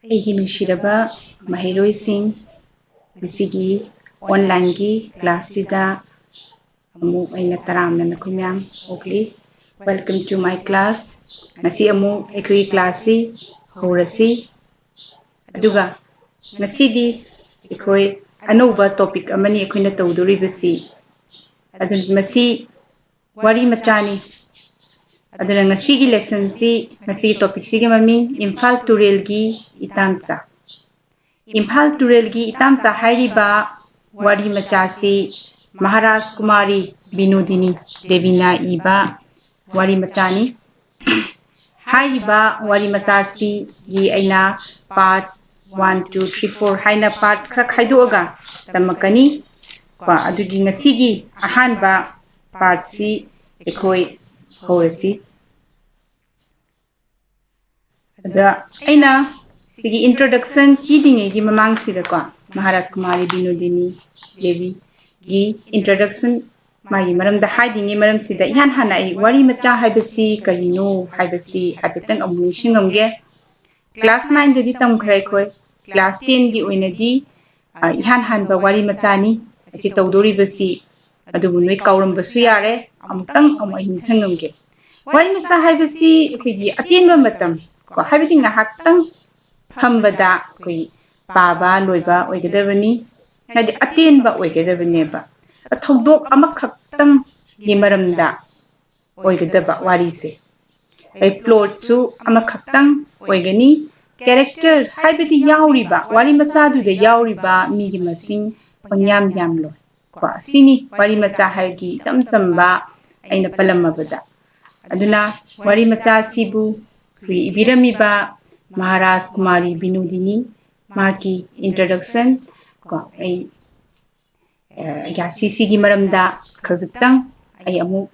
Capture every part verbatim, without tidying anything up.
ꯑꯩꯒꯤ ꯅꯨꯡꯁꯤꯔꯕ ꯃꯍꯩꯔꯣꯏꯁꯤꯡ, ꯉꯁꯤꯒꯤ online-ꯒꯤ class-ꯁꯤꯗ ꯑꯃꯨꯛ ꯑꯩꯅ ꯇꯔꯥꯝꯅ ꯅꯈꯣꯏ ꯃꯌꯥꯝ ꯑꯣꯛꯂꯤ꯫ Welcome to my class. ꯉꯁꯤ ꯑꯃꯨꯛ ꯑꯩꯈꯣꯏꯒꯤ class-ꯁꯤ ꯍꯧꯔꯁꯤ꯫ ꯑꯗꯨꯒ ꯉꯁꯤꯗꯤ ꯑꯩꯈꯣꯏ ꯑꯅꯧꯕ topic ꯑꯃꯅꯤ ꯑꯩꯈꯣꯏꯅ ꯇꯧꯗꯣꯔꯤꯕꯁꯤ꯫ ꯑꯗꯨꯅ ꯃꯁꯤ ꯋꯥꯔꯤ ꯃꯆꯥꯅꯤ꯫ ꯑꯗꯨꯅ ꯉꯁꯤꯒꯤ lesson-ꯁꯤ, ꯉꯁꯤꯒꯤ topic-ꯁꯤꯒꯤ ꯃꯃꯤꯡ ꯏꯝꯐꯥꯜ ꯇꯨꯔꯦꯜꯒꯤ ꯏꯇꯥꯝꯆꯥ꯫ ꯏꯝꯐꯥꯜ ꯇꯨꯔꯦꯜꯒꯤ ꯏꯇꯥꯝꯆꯥ ꯍꯥꯏꯔꯤꯕ ꯋꯥꯔꯤ ꯃꯆꯥꯁꯤ ꯃꯍꯥꯔꯥꯖ ꯀꯨꯃꯥꯔꯤ ꯕꯤꯅꯣꯗꯤꯅꯤ ꯗꯦꯕꯤꯅ ꯏꯕ ꯋꯥꯔꯤ ꯃꯆꯥꯅꯤ꯫ ꯍꯥꯏꯔꯤꯕ ꯋꯥꯔꯤ ꯃꯆꯥꯁꯤꯒꯤ ꯑꯩꯅ part one, two, three, four ꯍꯥꯏꯅ part ꯈꯔ ꯈꯥꯏꯗꯣꯛꯑꯒ ꯇꯝꯃꯛꯀꯅꯤ꯫ ꯀꯣ, ꯑꯗꯨꯒꯤ ꯉꯁꯤꯒꯤ ꯑꯍꯥꯟꯕ part-ꯁꯤ ꯑꯩꯈꯣꯏ ꯍꯧꯔꯁꯤ꯫ ꯑꯗ ꯑꯩꯅ ꯁꯤꯒꯤ introduction ꯄꯤꯗ꯭ꯔꯤꯉꯩꯒꯤ ꯃꯃꯥꯡꯁꯤꯗꯀꯣ, ꯃꯍꯥꯔꯥꯖ ꯀꯨꯃꯥꯔꯤ ꯕꯤꯅꯣꯗꯤꯅꯤ ꯗꯦꯕꯤꯒꯤ introduction, ꯃꯥꯒꯤ ꯃꯔꯝꯗ ꯍꯥꯏꯗ꯭ꯔꯤꯉꯩ ꯃꯔꯝꯁꯤꯗ, ꯏꯍꯥꯟ ꯍꯥꯟꯅ ꯑꯩ ꯋꯥꯔꯤ ꯃꯆꯥ ꯍꯥꯏꯕꯁꯤ ꯀꯔꯤꯅꯣ ꯍꯥꯏꯕꯁꯤ ꯍꯥꯏꯐꯦꯠꯇꯪ ꯑꯃꯨꯛ ꯅꯤꯡꯁꯤꯡꯉꯝꯒꯦ꯫ Class nine-ꯗꯗꯤ ꯇꯝꯈ꯭ꯔꯦ ꯑꯩꯈꯣꯏ꯫ Class ten-ꯒꯤ ꯑꯣꯏꯅꯗꯤ, ꯑ, ꯏꯍꯥꯟ ꯍꯥꯟꯕ ꯋꯥꯔꯤ ꯃꯆꯥꯅꯤ꯫ ꯑꯁꯤ ꯇꯧꯗꯣꯔꯤꯕꯁꯤ, ꯑꯗꯨꯕꯨ ꯅꯣꯏ ꯀꯥꯎꯔꯝꯕꯁꯨ ꯌꯥꯔꯦ꯫ ꯑꯃꯨꯛꯇꯪ ꯑꯃꯨꯛ ꯑꯩ ꯅꯤꯡꯁꯤꯡꯉꯝꯒꯦ꯫ ꯋꯥꯔꯤ ꯃꯆꯥ ꯍꯥꯏꯕꯁꯤ ꯑꯩꯈꯣꯏꯒꯤ ꯑꯇꯦꯟꯕ ꯃꯇꯝ, ꯀꯣ, ꯍꯥꯏꯕꯗꯤ ꯉꯥꯏꯍꯥꯛꯇꯪ ꯐꯝꯕꯗ ꯑꯩꯈꯣꯏ ꯄꯥꯕ ꯂꯣꯏꯕ ꯑꯣꯏꯒꯗꯕꯅꯤ꯫ ꯍꯥꯏꯗꯤ ꯑꯇꯦꯟꯕ ꯑꯣꯏꯒꯗꯕꯅꯦꯕ꯫ ꯊꯧꯗꯣꯛ ꯑꯃꯈꯛꯇꯪꯒꯤ ꯃꯔꯝꯗ ꯑꯣꯏꯒꯗꯕ ꯋꯥꯔꯤꯁꯦ꯫ ꯑꯩ plot-ꯁꯨ ꯑꯃꯈꯛꯇꯪ ꯑꯣꯏꯒꯅꯤ꯫ Character ꯍꯥꯏꯕꯗꯤ ꯌꯥꯎꯔꯤꯕ, ꯋꯥꯔꯤ ꯃꯆꯥꯗꯨꯗ ꯌꯥꯎꯔꯤꯕ ꯃꯤꯒꯤ ꯃꯁꯤꯡ ꯄꯪꯌꯥꯝ ꯌꯥꯝꯂꯣꯏ꯫ ꯀꯣ, ꯑꯁꯤꯅꯤ ꯋꯥꯔꯤ ꯃꯆꯥ ꯍꯥꯏꯕꯒꯤ ꯏꯆꯝ ꯆꯝꯕ ꯑꯩꯅ ꯄꯜꯂꯝꯃꯕꯗ꯫ ꯑꯗꯨꯅ ꯋꯥꯔꯤ ꯃꯆꯥꯁꯤꯕꯨ ꯑꯩꯈꯣꯏ ꯏꯕꯤꯔꯝꯃꯤꯕ ꯃꯍꯥꯔꯥꯖ ꯀꯨꯃꯥꯔꯤ ꯕꯤꯅꯣꯗꯤꯅꯤ, ꯃꯍꯥꯛꯀꯤ introduction, ꯀꯣ, ꯑꯩ, ꯑ, ꯌꯥꯁꯤꯁꯤꯒꯤ ꯃꯔꯝꯗ ꯈꯖꯤꯛꯇꯪ ꯑꯩ ꯑꯃꯨꯛ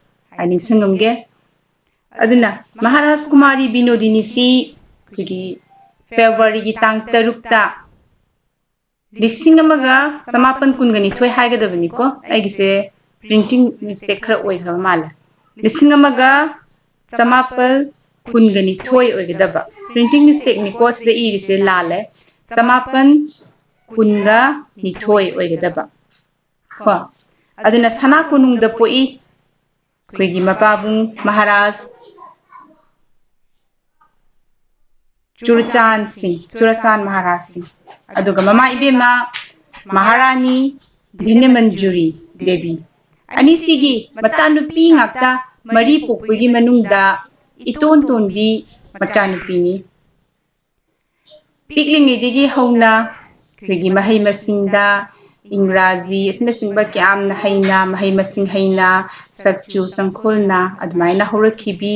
ꯅꯤꯡꯁꯤꯡꯉꯝꯒꯦ꯫ ꯑꯗꯨꯅ ꯃꯍꯥꯔꯥꯖ ꯀꯨꯃꯥꯔꯤ ꯕꯤꯅꯣꯗꯤꯅꯤꯁꯤ ꯑꯩꯈꯣꯏꯒꯤ February-ꯒꯤ ꯇꯥꯡ ꯇꯔꯨꯛꯇ, ꯂꯤꯁꯤꯡ ꯑꯃꯒ ꯆꯃꯥꯄꯟ ꯀꯨꯟꯒ ꯅꯤꯊꯣꯏ ꯍꯥꯏꯒꯗꯕꯅꯤꯀꯣ, ꯑꯩꯒꯤꯁꯦ printing mistake ꯈꯔ ꯑꯣꯏꯈ꯭ꯔꯕ ꯃꯥꯜꯂꯦ꯫ ꯂꯤꯁꯤꯡ ꯑꯃꯒ ꯆꯃꯥꯄꯜ ꯀꯨꯟꯒ ꯅꯤꯊꯣꯏ ꯑꯣꯏꯒꯗꯕ꯫ Printing mistake ꯅꯤꯀꯣ ꯁꯤꯗ ꯏꯔꯤꯁꯦ ꯂꯥꯜꯂꯦ꯫ ꯆꯃꯥꯄꯟ ꯀꯨꯟꯒ ꯅꯤꯊꯣꯏ ꯑꯣꯏꯒꯗꯕ꯫ ꯀꯣ, ꯑꯗꯨꯅ ꯁꯅꯥ ꯀꯣꯅꯨꯡꯗ ꯄꯣꯛꯏ ꯑꯩꯈꯣꯏꯒꯤ ꯃꯄꯥꯕꯨꯡ ꯃꯍꯥꯔꯥꯖ ꯆꯨꯔꯆꯥꯟ ꯁꯤꯡ, ꯆꯨꯔꯆꯥꯟ ꯃꯍꯥꯔꯥꯖ ꯁꯤꯡ꯫ ꯑꯗꯨꯒ ꯃꯃꯥ ꯏꯕꯦꯝꯃ ꯃꯍꯥꯔꯥꯅꯤ ꯙꯟꯌꯃꯟꯖꯨꯔꯤ ꯗꯦꯕꯤ꯫ ꯑꯅꯤꯁꯤꯒꯤ ꯃꯆꯥꯅꯨꯄꯤ ꯉꯥꯛꯇ ꯃꯔꯤ ꯄꯣꯛꯄꯒꯤ ꯃꯅꯨꯡꯗ ꯏꯇꯣꯟ ꯇꯣꯟꯕꯤ ꯃꯆꯥꯅꯨꯄꯤꯅꯤ꯫ ꯄꯤꯛꯂꯤꯉꯩꯗꯒꯤ ꯍꯧꯅ ꯑꯩꯈꯣꯏꯒꯤ ꯃꯍꯩ ꯃꯁꯤꯡꯗ ꯏꯪꯒ꯭ꯔꯥꯖꯤ ꯑꯁꯤꯅꯆꯤꯡꯕ ꯀꯌꯥꯝꯅ ꯍꯩꯅ, ꯃꯍꯩ ꯃꯁꯤꯡ ꯍꯩꯅ, ꯁꯛꯆꯨ ꯆꯪꯈꯣꯜꯅ ꯑꯗꯨꯃꯥꯏꯅ ꯍꯧꯔꯛꯈꯤꯕꯤ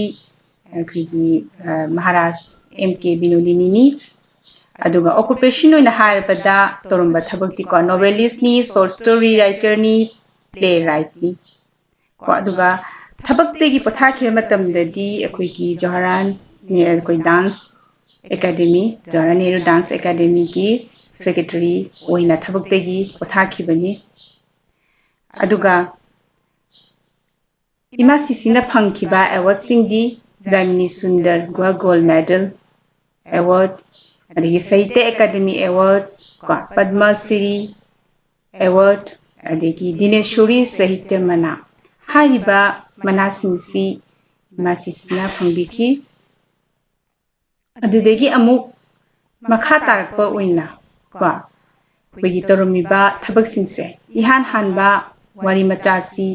ꯑꯩꯈꯣꯏꯒꯤ, ꯑ, ꯃꯍꯥꯔꯥꯖ ꯑꯦꯝ ꯀꯦ ꯕꯤꯅꯣꯗꯤꯅꯤꯅꯤ꯫ ꯑꯗꯨꯒ occupation ꯑꯣꯏꯅ ꯍꯥꯏꯔꯕꯗ ꯇꯧꯔꯝꯕ ꯊꯕꯛꯇꯤꯀꯣ, novelistꯅꯤ, short story writerꯅꯤ, playwrightꯅꯤ꯫ ꯀꯣ, ꯑꯗꯨꯒ ꯊꯕꯛꯇꯒꯤ ꯄꯣꯊꯥꯈꯤꯕ ꯃꯇꯝꯗꯗꯤ ꯑꯩꯈꯣꯏꯒꯤ ꯖꯋꯥꯍꯔꯂꯥꯜ ꯅꯦ-, ꯑꯩꯈꯣꯏ dance academy, Jawaharlal Nehru dance academyꯒꯤ secretary ꯑꯣꯏꯅ ꯊꯕꯛꯇꯒꯤ ꯄꯣꯊꯥꯈꯤꯕꯅꯤ꯫ ꯑꯗꯨꯒ ꯏꯃꯥ ꯁꯤꯁꯤꯅ ꯐꯪꯈꯤꯕ awardꯁꯤꯡꯗꯤ ꯖꯥꯏꯃꯤꯅꯤ ꯁꯨꯟꯗꯔ ꯒꯨꯍ gold medal award, ꯑꯗꯒꯤ ꯁꯥꯍꯤꯇ꯭ꯌ ꯑꯦꯀꯥꯗꯦꯃꯤ award, ꯀꯣ, ꯄꯗꯃ ꯁ꯭ꯔꯤ award, ꯑꯗꯒꯤ ꯗꯤꯅꯦꯁꯣꯔꯤ ꯁꯥꯍꯤꯇ꯭ꯌ ꯃꯅꯥ꯫ ꯍꯥꯏꯔꯤꯕ ꯃꯅꯥꯁꯤꯡꯁꯤ ꯏꯃꯥ ꯁꯤꯁꯤꯅ ꯐꯪꯕꯤꯈꯤ꯫ ꯑꯗꯨꯗꯒꯤ ꯑꯃꯨꯛ ꯃꯈꯥ ꯇꯥꯔꯛꯄ ꯑꯣꯏꯅ ꯀꯣ, ꯑꯩꯈꯣꯏꯒꯤ ꯇꯧꯔꯝꯃꯤꯕ ꯊꯕꯛꯁꯤꯡꯁꯦ, ꯏꯍꯥꯟ ꯍꯥꯟꯕ ꯋꯥꯔꯤ ꯃꯆꯥꯁꯤ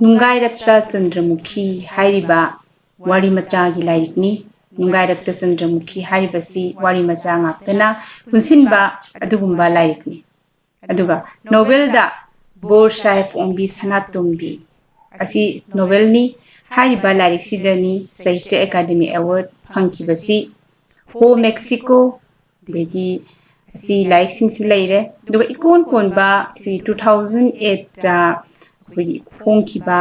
ꯅꯨꯡꯒꯥꯏꯔꯛꯇ ꯆꯟꯗ꯭ꯔꯃꯨꯈꯤ ꯍꯥꯏꯔꯤꯕ ꯋꯥꯔꯤ ꯃꯆꯥꯒꯤ ꯂꯥꯏꯔꯤꯛꯅꯤ꯫ ꯅꯨꯡꯒꯥꯏꯔꯛꯇ ꯆꯟꯗ꯭ꯔꯃꯨꯈꯤ ꯍꯥꯏꯔꯤꯕꯁꯤ ꯋꯥꯔꯤ ꯃꯆꯥ ꯉꯥꯛꯇꯅ ꯄꯨꯟꯁꯤꯟꯕ ꯑꯗꯨꯒꯨꯝꯕ ꯂꯥꯏꯔꯤꯛꯅꯤ꯫ ꯑꯗꯨꯒ novelꯗ ꯕꯣꯔ ꯁꯥꯍꯦꯕ ꯑꯣꯡꯕꯤ ꯁꯅꯥꯇꯣꯝꯕꯤ ꯑꯁꯤ novelꯅꯤ꯫ ꯍꯥꯏꯔꯤꯕ ꯂꯥꯏꯔꯤꯛꯁꯤꯗꯅꯤ ꯁꯥꯍꯤꯇ꯭ꯌ ꯑꯦꯀꯥꯗꯦꯃꯤ award ꯐꯪꯈꯤꯕꯁꯤ ꯍꯣ ꯃꯦꯛꯁꯤꯀꯣ, ꯑꯗꯒꯤ ꯑꯁꯤ ꯂꯥꯏꯔꯤꯛꯁꯤꯡꯁꯤ ꯂꯩꯔꯦ꯫ ꯑꯗꯨꯒ ꯏꯀꯣꯟ ꯀꯣꯟꯕ ꯑꯩꯈꯣꯏꯒꯤ two thousand eightꯇ ꯑꯩꯈꯣꯏꯒꯤ ꯐꯣꯡꯈꯤꯕ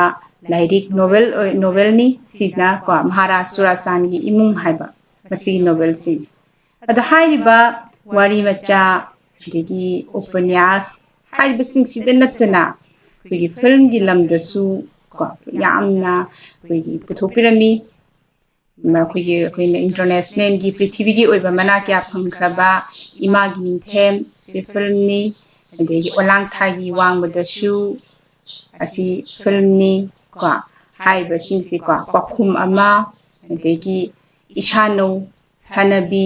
ꯂꯥꯏꯔꯤꯛ novel ꯑꯣꯏ-, novelꯅꯤ꯫ ꯁꯤꯁꯤꯅ ꯀꯣ, ꯃꯍꯥꯔꯥꯖ ꯆꯨꯔꯥꯆꯥꯟꯒꯤ ꯏꯃꯨꯡ ꯍꯥꯏꯕ ꯃꯁꯤꯒꯤ novelꯁꯤꯅꯤ꯫ ꯑꯗ ꯍꯥꯏꯔꯤꯕ ꯋꯥꯔꯤ ꯃꯆꯥ, ꯑꯗꯒꯤ ꯎꯄꯅ꯭ꯌꯥꯁ ꯍꯥꯏꯔꯤꯕꯁꯤꯡꯁꯤꯗ ꯅꯠꯇꯅ ꯑꯩꯈꯣꯏꯒꯤ filmꯒꯤ ꯂꯝꯗꯁꯨ ꯀꯣ, ꯌꯥꯝꯅ ꯑꯩꯈꯣꯏꯒꯤ ꯄꯨꯊꯣꯛꯄꯤꯔꯝꯃꯤ꯫ ꯑꯩꯈꯣꯏꯒꯤ ꯑꯩꯈꯣꯏꯅ ꯏꯟꯇꯔꯅꯦꯁꯅꯦꯜꯒꯤ, ꯄ꯭ꯔꯤꯊꯤꯕꯤꯒꯤ ꯑꯣꯏꯕ ꯃꯅꯥ ꯀꯌꯥ ꯐꯪꯈ꯭ꯔꯕ ꯏꯃꯥꯒꯤ ꯅꯤꯡꯊꯦꯝ ꯁꯤ ꯐꯤꯂꯝꯅꯤ, ꯑꯗꯒꯤ ꯑꯣꯂꯥꯡ ꯊꯥꯒꯤ ꯋꯥꯡꯃꯗꯁꯨ ꯑꯁꯤ ꯐꯤꯂꯝꯅꯤ ꯀꯣ꯫ ꯍꯥꯏꯔꯤꯕꯁꯤꯡꯁꯤꯀꯣ, ꯄꯥꯎꯈꯨꯝ ꯑꯃ, ꯑꯗꯒꯤ ꯏꯁꯥꯅꯧ, ꯁꯥꯟꯅꯕꯤ,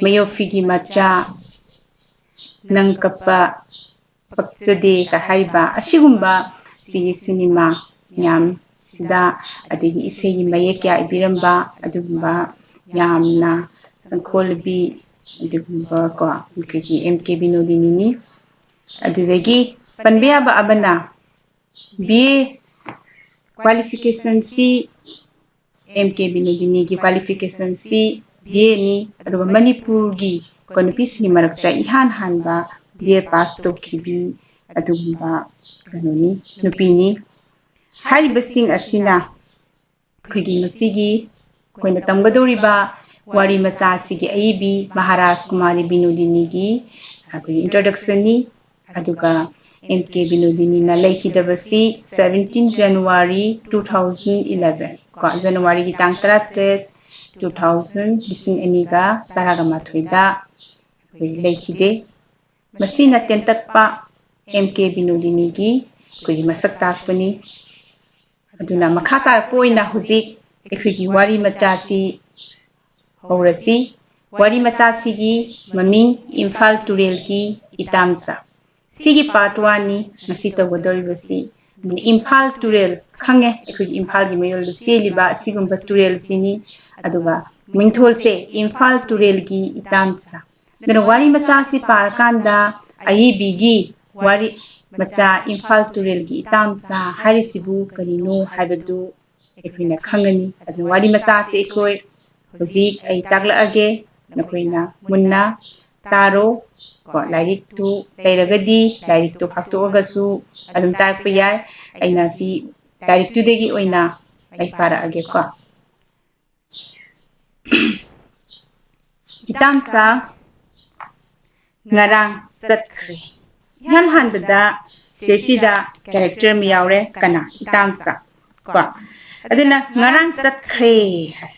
ꯃꯌꯣꯛꯐꯤꯒꯤ ꯃꯆꯥ, ꯅꯪ ꯀꯞꯄ ꯄꯛꯆꯗꯦ ꯀ ꯍꯥꯏꯔꯤꯕ ꯑꯁꯤꯒꯨꯝꯕ ꯁꯤꯒꯤ ꯁꯤꯅꯦꯃꯥ ꯃꯌꯥꯝꯁꯤꯗ, ꯑꯗꯒꯤ ꯏꯁꯩꯒꯤ ꯃꯌꯦꯛ ꯀꯌꯥ ꯏꯕꯤꯔꯝꯕ ꯑꯗꯨꯒꯨꯝꯕ ꯌꯥꯝꯅ ꯆꯪꯈꯣꯜꯕꯤ ꯑꯗꯨꯒꯨꯝꯕ ꯀꯣ, ꯑꯩꯈꯣꯏꯒꯤ ꯑꯦꯝ ꯀꯦ ꯕꯤꯅꯣꯗꯤꯅꯤꯅꯤ꯫ ꯑꯗꯨꯗꯒꯤ ꯄꯟꯕ ꯌꯥꯕ ꯑꯃꯅ ꯕꯤ ꯑꯦ ꯀ꯭ꯋꯥꯂꯤꯐꯤꯀꯦꯁꯟꯁꯤ, ꯑꯦꯝ ꯀꯦ ꯕꯤꯅꯣꯗꯤꯅꯤꯒꯤ ꯀ꯭ꯋꯥꯂꯤꯐꯤꯀꯦꯁꯟꯁꯤ ꯕꯤ ꯑꯦꯅꯤ, ꯑꯗꯨꯒ ꯃꯅꯤꯄꯨꯔꯒꯤ ꯀꯣ ꯅꯨꯄꯤꯁꯤꯡꯒꯤ ꯃꯔꯛꯇ ꯏꯍꯥꯟ ꯍꯥꯟꯕ ꯕꯤ ꯑꯦ ꯄꯥꯁ ꯇꯧꯈꯤꯕꯤ ꯑꯗꯨꯒꯨꯝꯕ ꯀꯩꯅꯣꯅꯤ, ꯅꯨꯄꯤꯅꯤ꯫ ꯍꯥꯏꯔꯤꯕꯁꯤꯡ ꯑꯁꯤꯅ ꯑꯩꯈꯣꯏꯒꯤ ꯉꯁꯤꯒꯤ ꯑꯩꯈꯣꯏꯅ ꯇꯝꯒꯗꯧꯔꯤꯕ ꯋꯥꯔꯤ ꯃꯆꯥ ꯑꯁꯤꯒꯤ ꯑꯏꯕꯤ ꯃꯍꯥꯔꯥꯖ ꯀꯨꯃꯥꯔꯤ ꯕꯤꯅꯣꯗꯤꯅꯤꯒꯤ ꯑꯩꯈꯣꯏꯒꯤ ꯏꯟꯇ꯭ꯔꯣꯗꯛꯁꯟꯅꯤ꯫ ꯑꯗꯨꯒ ꯑꯦꯝ ꯀꯦ ꯕꯤꯅꯣꯗꯤꯅꯤꯅ ꯂꯩꯈꯤꯗꯕꯁꯤ seventeen January two thousand eleven ꯀꯣ, ꯖꯅꯋꯥꯔꯤꯒꯤ ꯇꯥꯡ ꯇꯔꯥꯇꯔꯦꯠ, two thousand, ꯂꯤꯁꯤꯡ ꯑꯅꯤꯒ ꯇꯔꯥꯒ ꯃꯥꯊꯣꯏꯗ ꯑꯩꯈꯣꯏ ꯂꯩꯈꯤꯗꯦ꯫ ꯃꯁꯤꯅ ꯇꯦꯟꯇꯛꯄ ꯑꯦꯝ ꯀꯦ ꯕꯤꯅꯣꯗꯤꯅꯤꯒꯤ ꯑꯩꯈꯣꯏꯒꯤ ꯃꯁꯛ ꯇꯥꯛꯄꯅꯤ꯫ ꯑꯗꯨꯅ ꯃꯈꯥ ꯇꯥꯔꯛꯄ ꯑꯣꯏꯅ ꯍꯧꯖꯤꯛ ꯑꯩꯈꯣꯏꯒꯤ ꯋꯥꯔꯤ ꯃꯆꯥꯁꯤ ꯍꯧꯔꯁꯤ꯫ ꯋꯥꯔꯤ ꯃꯆꯥꯁꯤꯒꯤ ꯃꯃꯤꯡ ꯏꯝꯐꯥꯜ ꯇꯨꯔꯦꯜꯒꯤ ꯏꯇꯥꯝꯆꯥ꯫ ꯁꯤꯒꯤ ꯄꯥꯔꯠ ꯋꯥꯟꯅꯤ ꯉꯁꯤ ꯇꯧꯒꯗꯧꯔꯤꯕꯁꯤ꯫ ꯑꯗꯨꯅ ꯏꯝꯐꯥꯜ ꯇꯨꯔꯦꯜ ꯈꯪꯉꯦ, ꯑꯩꯈꯣꯏꯒꯤ ꯏꯝꯐꯥꯜꯒꯤ ꯃꯌꯣꯜꯗ ꯆꯦꯜꯂꯤꯕ ꯑꯁꯤꯒꯨꯝꯕ ꯇꯨꯔꯦꯜꯁꯤꯅꯤ꯫ ꯑꯗꯨꯒ ꯃꯤꯡꯊꯣꯜꯁꯦ ꯏꯝꯐꯥꯜ ꯇꯨꯔꯦꯜꯒꯤ ꯏꯇꯥꯝꯆꯥ꯫ ꯑꯗꯨꯅ ꯋꯥꯔꯤ ꯃꯆꯥꯁꯤ ꯄꯥꯔꯀꯥꯟꯗ ꯑꯏꯕꯤꯒꯤ ꯋꯥꯔꯤ ꯃꯆꯥ ꯏꯝꯐꯥꯜ ꯇꯨꯔꯦꯜꯒꯤ ꯏꯇꯥꯝꯆꯥ ꯍꯥꯏꯔꯤꯁꯤꯕꯨ ꯀꯔꯤꯅꯣ ꯍꯥꯏꯕꯗꯨ ꯑꯩꯈꯣꯏꯅ ꯈꯪꯒꯅꯤ꯫ ꯑꯗꯨꯅ ꯋꯥꯔꯤ ꯃꯆꯥꯁꯤ ꯑꯩꯈꯣꯏ ꯍꯧꯖꯤꯛ ꯑꯩ ꯇꯥꯛꯂꯛꯑꯒꯦ, ꯅꯈꯣꯏꯅ ꯃꯨꯟꯅ ꯇꯥꯔꯣ꯫ ꯀꯣ, ꯂꯥꯏꯔꯤꯛꯇꯨ ꯂꯩꯔꯒꯗꯤ ꯂꯥꯏꯔꯤꯛꯇꯨ ꯐꯥꯛꯇꯣꯛꯑꯒꯁꯨ ꯑꯗꯨꯝ ꯇꯥꯔꯛꯄ ꯌꯥꯏ꯫ ꯑꯩꯅ ꯁꯤ ꯂꯥꯏꯔꯤꯛꯇꯨꯗꯒꯤ ꯑꯣꯏꯅ ꯑꯩ ꯄꯥꯔꯛꯑꯒꯦꯀꯣ꯫ ꯏꯇꯥꯝꯆꯥ ꯉꯔꯥꯡ ꯆꯠꯈ꯭ꯔꯦ꯫ ꯏꯍꯥꯟ ꯍꯥꯟꯕꯗ ꯁꯦ ꯁꯤꯗ ꯀꯦꯔꯦꯛꯇꯔ ꯑꯃ ꯌꯥꯎꯔꯦ꯫ ꯀꯅꯥ? ꯏꯇꯥꯝꯆꯥ꯫ ꯀꯣ? ꯑꯗꯨꯅ ꯉꯔꯥꯡ ꯆꯠꯈ꯭ꯔꯦ ꯍꯥꯏ꯫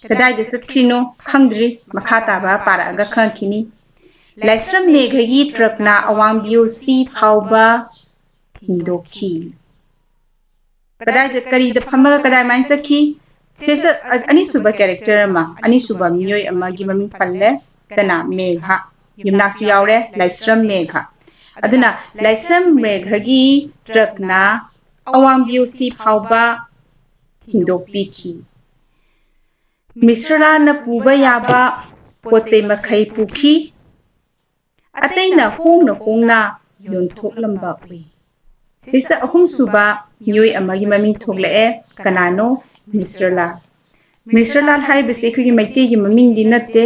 ꯀꯗꯥꯏꯗ ꯆꯠꯈ꯭ꯔꯤꯅꯣ ꯈꯪꯗ꯭ꯔꯤ, ꯃꯈꯥ ꯇꯥꯕ ꯄꯥꯔꯛꯑꯒ ꯈꯪꯈꯤꯅꯤ꯫ ꯂꯥꯏꯁ꯭ꯔꯝ ꯃꯦꯘꯒꯤ ꯇ꯭ꯔꯛꯅ ꯑꯋꯥꯡ ꯕꯤ ꯑꯣ ꯁꯤ ꯐꯥꯎꯕ ꯊꯤꯟꯗꯣꯛꯈꯤ꯫ ꯀꯗꯥꯏꯗ, ꯀꯔꯤꯗ ꯐꯝꯃꯒ ꯀꯗꯥꯏꯃꯥꯏꯅ ꯆꯠꯈꯤ? ꯁꯤꯁꯦ ꯑ-, ꯑꯅꯤꯁꯨꯕ ꯀꯦꯔꯦꯛꯇꯔ ꯑꯃ, ꯑꯅꯤꯁꯨꯕ ꯃꯤꯑꯣꯏ ꯑꯃꯒꯤ ꯃꯃꯤꯡ ꯄꯜꯂꯦ꯫ ꯀꯅꯥ? ꯃꯦꯘ꯫ ꯌꯨꯝꯅꯥꯛꯁꯨ ꯌꯥꯎꯔꯦ, ꯂꯥꯏꯁ꯭ꯔꯝ ꯃꯦꯘ꯫ ꯑꯗꯨꯅ ꯂꯥꯏꯁ꯭ꯔꯝ ꯃꯦꯘꯒꯤ ꯇ꯭ꯔꯛꯅ ꯑꯋꯥꯡ ꯕꯤ ꯑꯣ ꯁꯤ ꯐꯥꯎꯕ ꯊꯤꯟꯗꯣꯛꯄꯤꯈꯤ꯫ ꯃꯤꯁ꯭ꯔꯂꯥꯜꯅ ꯄꯨꯕ ꯌꯥꯕ ꯄꯣꯠ ꯆꯩ ꯃꯈꯩ ꯄꯨꯈꯤ꯫ ꯑꯇꯩꯅ ꯍꯣꯡꯅ ꯍꯣꯡꯅ ꯌꯣꯟꯊꯣꯛꯂꯝꯕ ꯎꯏ꯫ ꯁꯤꯁ ꯑꯍꯨꯝꯁꯨꯕ ꯃꯤꯑꯣꯏ ꯑꯃꯒꯤ ꯃꯃꯤꯡ ꯊꯣꯛꯂꯛꯑꯦ꯫ ꯀꯅꯥꯅꯣ? ꯃꯤꯁ꯭ꯔꯂꯥꯜ꯫ ꯃꯤꯁ꯭ꯔꯂꯥꯜ ꯍꯥꯏꯔꯤꯕꯁꯤ ꯑꯩꯈꯣꯏꯒꯤ ꯃꯩꯇꯩꯒꯤ ꯃꯃꯤꯡꯗꯤ ꯅꯠꯇꯦ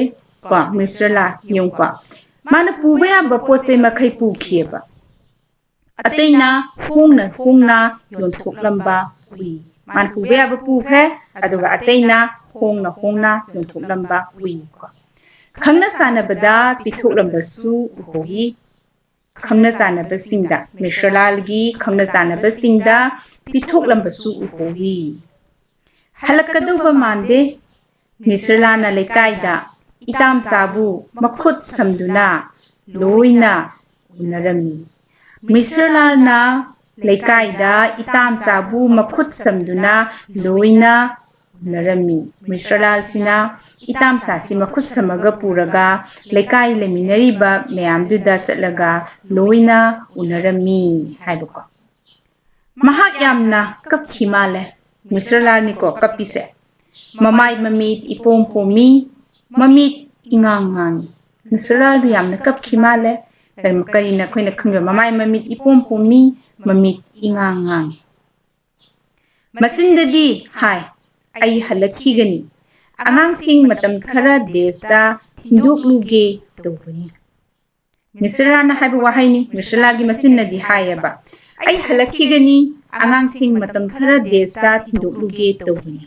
ꯀꯣ꯫ ꯃꯤꯁ꯭ꯔꯂꯥꯜ ꯌꯦꯡꯉꯨꯀꯣ, ꯃꯥꯅ ꯄꯨꯕ ꯌꯥꯕ ꯄꯣꯠ ꯆꯩ ꯃꯈꯩ ꯄꯨꯈꯤꯑꯕ꯫ ꯑꯇꯩꯅ ꯍꯣꯡꯅ ꯍꯣꯡꯅ ꯌꯣꯟꯊꯣꯛꯂꯝꯕ ꯎꯏ꯫ ꯃꯥꯅ ꯄꯨꯕ ꯌꯥꯕ ꯄꯨꯈ꯭ꯔꯦ, ꯑꯗꯨꯒ ꯑꯇꯩꯅ ꯍꯣꯡꯅ ꯍꯣꯡꯅ ꯌꯣꯟꯊꯣꯛꯂꯝꯕ ꯎꯏꯀꯣ꯫ ꯈꯪꯅ ꯆꯥꯟꯅꯕꯗ ꯄꯤꯊꯣꯛꯂꯝꯕꯁꯨ ꯎꯍꯧꯏ꯫ ꯈꯪꯅ ꯆꯥꯟꯅꯕꯁꯤꯡꯗ, ꯃꯤꯁ꯭ꯔꯂꯥꯜꯒꯤ ꯈꯪꯅ ꯆꯥꯟꯅꯕꯁꯤꯡꯗ ꯄꯤꯊꯣꯛꯂꯝꯕꯁꯨ ꯎꯍꯧꯏ꯫ ꯍꯜꯂꯛꯀꯗꯧꯕ ꯃꯥꯟꯗꯦ꯫ ꯃꯤꯁ꯭ꯔꯂꯥꯜꯅ ꯂꯩꯀꯥꯏꯗ ꯏꯇꯥꯝꯆꯥꯕꯨ ꯃꯈꯨꯠ ꯁꯝꯗꯨꯅ ꯂꯣꯏꯅ ꯎꯅꯔꯝꯃꯤ꯫ ꯃꯤꯁ꯭ꯔꯂꯥꯜꯅ ꯂꯩꯀꯥꯏꯗ ꯏꯇꯥꯝꯆꯥꯕꯨ ꯃꯈꯨꯠ ꯁꯝꯗꯨꯅ ꯂꯣꯏꯅ ꯎꯅꯔꯝꯃꯤ꯫ ꯃꯤꯁ꯭ꯔꯂꯥꯜꯁꯤꯅ ꯏꯇꯥꯝꯆꯥꯁꯤ ꯃꯈꯨꯠ ꯁꯝꯃꯒ ꯄꯨꯔꯒ ꯂꯩꯀꯥꯏ ꯂꯩꯃꯤꯟꯅꯔꯤꯕ ꯃꯌꯥꯝꯗꯨꯗ ꯆꯠꯂꯒ ꯂꯣꯏꯅ ꯎꯅꯔꯝꯃꯤ ꯍꯥꯏꯕꯀꯣ꯫ ꯃꯍꯥꯛ ꯌꯥꯝꯅ ꯀꯞꯈꯤ ꯃꯥꯜꯂꯦ꯫ ꯃꯤꯁ꯭ꯔꯂꯥꯜꯅꯤꯀꯣ ꯀꯞꯄꯤꯁꯦ꯫ ꯃꯃꯥꯏ ꯃꯃꯤꯠ ꯏꯄꯣꯝ ꯄꯣꯝꯃꯤ, ꯃꯃꯤꯠ ꯏꯉꯥꯡ ꯉꯥꯡꯉꯤ꯫ ꯃꯤꯁ꯭ꯔꯂꯥꯜꯗꯨ ꯌꯥꯝꯅ ꯀꯞꯈꯤ ꯃꯥꯜꯂꯦ꯫ ꯀꯔꯤ-, ꯀꯔꯤꯅ ꯑꯩꯈꯣꯏꯅ ꯈꯪꯕ? ꯃꯃꯥꯏ ꯃꯃꯤꯠ ꯏꯄꯣꯝ ꯄꯣꯝꯃꯤ, ꯃꯃꯤꯠ ꯏꯉꯥꯡ ꯉꯥꯡꯉꯤ꯫ ꯃꯆꯤꯟꯗꯗꯤ ꯍꯥꯏ, "ꯑꯩ ꯍꯜꯂꯛꯈꯤꯒꯅꯤ, ꯑꯉꯥꯡꯁꯤꯡ ꯃꯇꯝ ꯈꯔ ꯗꯦꯁꯇ ꯊꯤꯟꯗꯣꯛꯂꯨꯒꯦ ꯇꯧꯕꯅꯤ"꯫ ꯃꯤꯁ꯭ꯔꯂꯥꯜꯅ ꯍꯥꯏꯕ ꯋꯥꯍꯩꯅꯤ꯫ ꯃꯤꯁ꯭ꯔꯂꯥꯜꯒꯤ ꯃꯆꯤꯟꯅꯗꯤ ꯍꯥꯏꯌꯦꯕ, "ꯑꯩ ꯍꯜꯂꯛꯈꯤꯒꯅꯤ, ꯑꯉꯥꯡꯁꯤꯡ ꯃꯇꯝ ꯈꯔ ꯗꯦꯁꯇ ꯊꯤꯟꯗꯣꯛꯂꯨꯒꯦ ꯇꯧꯕꯅꯤ"꯫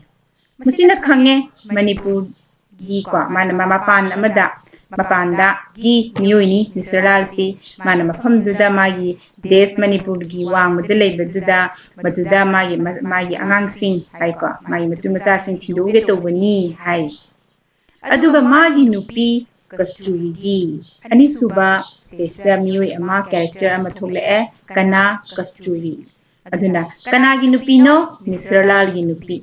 ꯃꯁꯤꯅ ꯈꯪꯉꯦ ꯃꯅꯤꯄꯨꯔ ꯒꯤ ꯀꯣ ꯃꯥꯅ ꯃꯥ ꯃꯄꯥꯟ ꯑꯃꯗ ꯃꯄꯥꯟꯗꯒꯤ ꯃꯤꯑꯣꯏꯅꯤ ꯃꯤꯁꯇꯔ ꯂꯥꯜꯁꯤ꯫ ꯃꯥꯅ ꯃꯐꯝꯗꯨꯗ ꯃꯥꯒꯤ ꯗꯦꯁ ꯃꯅꯤꯄꯨꯔꯒꯤ ꯋꯥꯡꯃꯗ ꯂꯩꯕꯗꯨꯗ ꯃꯗꯨꯗ ꯃꯥꯒꯤ ꯃꯥꯒꯤ ꯑꯉꯥꯡꯁꯤꯡ ꯍꯥꯏꯀꯣ ꯃꯥꯒꯤ ꯃꯇꯨ ꯃꯆꯥꯁꯤꯡ ꯊꯤꯟꯗꯣꯛꯎꯒꯦ ꯇꯧꯕꯅꯤ ꯍꯥꯏ꯫ ꯑꯗꯨꯒ ꯃꯥꯒꯤ ꯅꯨꯄꯤ ꯀꯁꯇꯨꯔꯤꯗꯤ ꯑꯅꯤꯁꯨꯕ ꯁꯤꯗꯩꯁꯤꯗ ꯃꯤꯑꯣꯏ ꯑꯃ ꯀꯦꯔꯦꯛꯇꯔ ꯑꯃ ꯊꯣꯛꯂꯛꯑꯦ꯫ ꯀꯅꯥ? ꯀꯁꯇꯨꯔꯤ꯫ ꯑꯗꯨꯅ ꯀꯅꯥꯒꯤ ꯅꯨꯄꯤꯅꯣ? ꯃꯤꯁꯇꯔ ꯂꯥꯜꯒꯤ ꯅꯨꯄꯤ꯫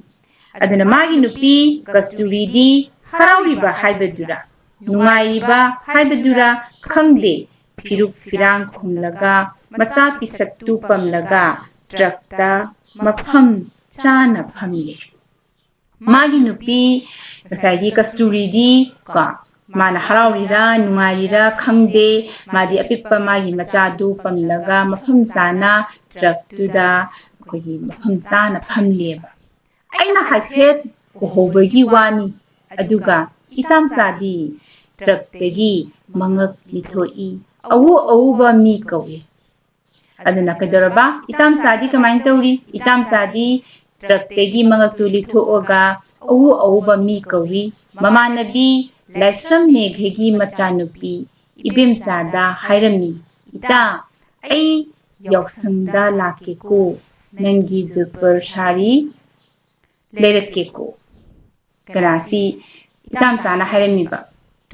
ꯑꯗꯨꯅ ꯃꯥꯒꯤ ꯅꯨꯄꯤ ꯀꯁꯇꯨꯔꯤꯗꯤ ꯍꯔꯥꯎꯔꯤꯕ ꯍꯥꯏꯕꯗꯨꯔꯥ ꯅꯨꯡꯉꯥꯏꯔꯤꯕ ꯍꯥꯏꯕꯗꯨꯔꯥ ꯈꯪꯗꯦ, ꯐꯤꯔꯨꯛ ꯐꯤꯔꯥꯡ ꯈꯨꯝꯂꯒ ꯃꯆꯥ ꯄꯤꯁꯛꯇꯨ ꯄꯝꯂꯒ ꯇ꯭ꯔꯛꯇ ꯃꯐꯝ ꯆꯥꯅ ꯐꯝꯂꯤ꯫ ꯃꯥꯒꯤ ꯅꯨꯄꯤ ꯉꯁꯥꯏꯒꯤ ꯀꯁꯇꯨꯔꯤꯗꯤ ꯀꯣ ꯃꯥꯅ ꯍꯔꯥꯎꯔꯤꯔꯥ ꯅꯨꯡꯉꯥꯏꯔꯤꯔꯥ ꯈꯪꯗꯦ, ꯃꯥꯗꯤ ꯑꯄꯤꯛꯄ ꯃꯥꯒꯤ ꯃꯆꯥꯗꯨ ꯄꯝꯂꯒ ꯃꯐꯝ ꯆꯥꯅ ꯇ꯭ꯔꯛꯇꯨꯗ ꯑꯩꯈꯣꯏꯒꯤ ꯃꯐꯝ ꯆꯥꯅ ꯐꯝꯂꯦꯕ꯫ ꯑꯩꯅ ꯍꯥꯏꯐꯦꯠ ꯎꯍꯧꯕꯒꯤ ꯋꯥꯅꯤ, ꯑꯗꯨꯒ ꯏꯇꯥꯝꯆꯥꯗꯤ ꯇ꯭ꯔꯛꯇꯒꯤ ꯃꯉꯛ ꯂꯤꯊꯣꯛꯏ, ꯑꯎ ꯑꯎꯕ ꯃꯤ ꯀꯧꯏ꯫ ꯑꯗꯨꯅ ꯀꯩꯗꯧꯔꯕ? ꯏꯇꯥꯝꯆꯥꯗꯤ ꯀꯃꯥꯏꯅ ꯇꯧꯔꯤ? ꯏꯇꯥꯝꯆꯥꯗꯤ ꯇ꯭ꯔꯛꯇꯒꯤ ꯃꯉꯛꯇꯨ ꯂꯤꯊꯣꯛꯑꯒ ꯑꯎ ꯑꯎꯕ ꯃꯤ ꯀꯧꯏ꯫ ꯃꯃꯥꯟꯅꯕꯤ ꯂꯥꯏꯁ꯭ꯔꯝ ꯃꯦꯘꯒꯤ ꯃꯆꯥꯅꯨꯄꯤ ꯏꯕꯦꯝꯆꯥꯗ ꯍꯥꯏꯔꯝꯃꯤ, "ꯏꯇꯥ, ꯑꯩ ꯌꯥꯎꯁꯪꯗ ꯂꯥꯛꯀꯦꯀꯣ, ꯅꯪꯒꯤ ꯖꯨꯄꯔ ꯁꯥꯔꯤ ꯂꯩꯔꯛꯀꯦꯀꯣ"꯫ ꯀꯅꯥꯁꯤ ꯏꯇꯥꯝꯆꯥꯅ ꯍꯥꯏꯔꯝꯃꯤꯕ꯫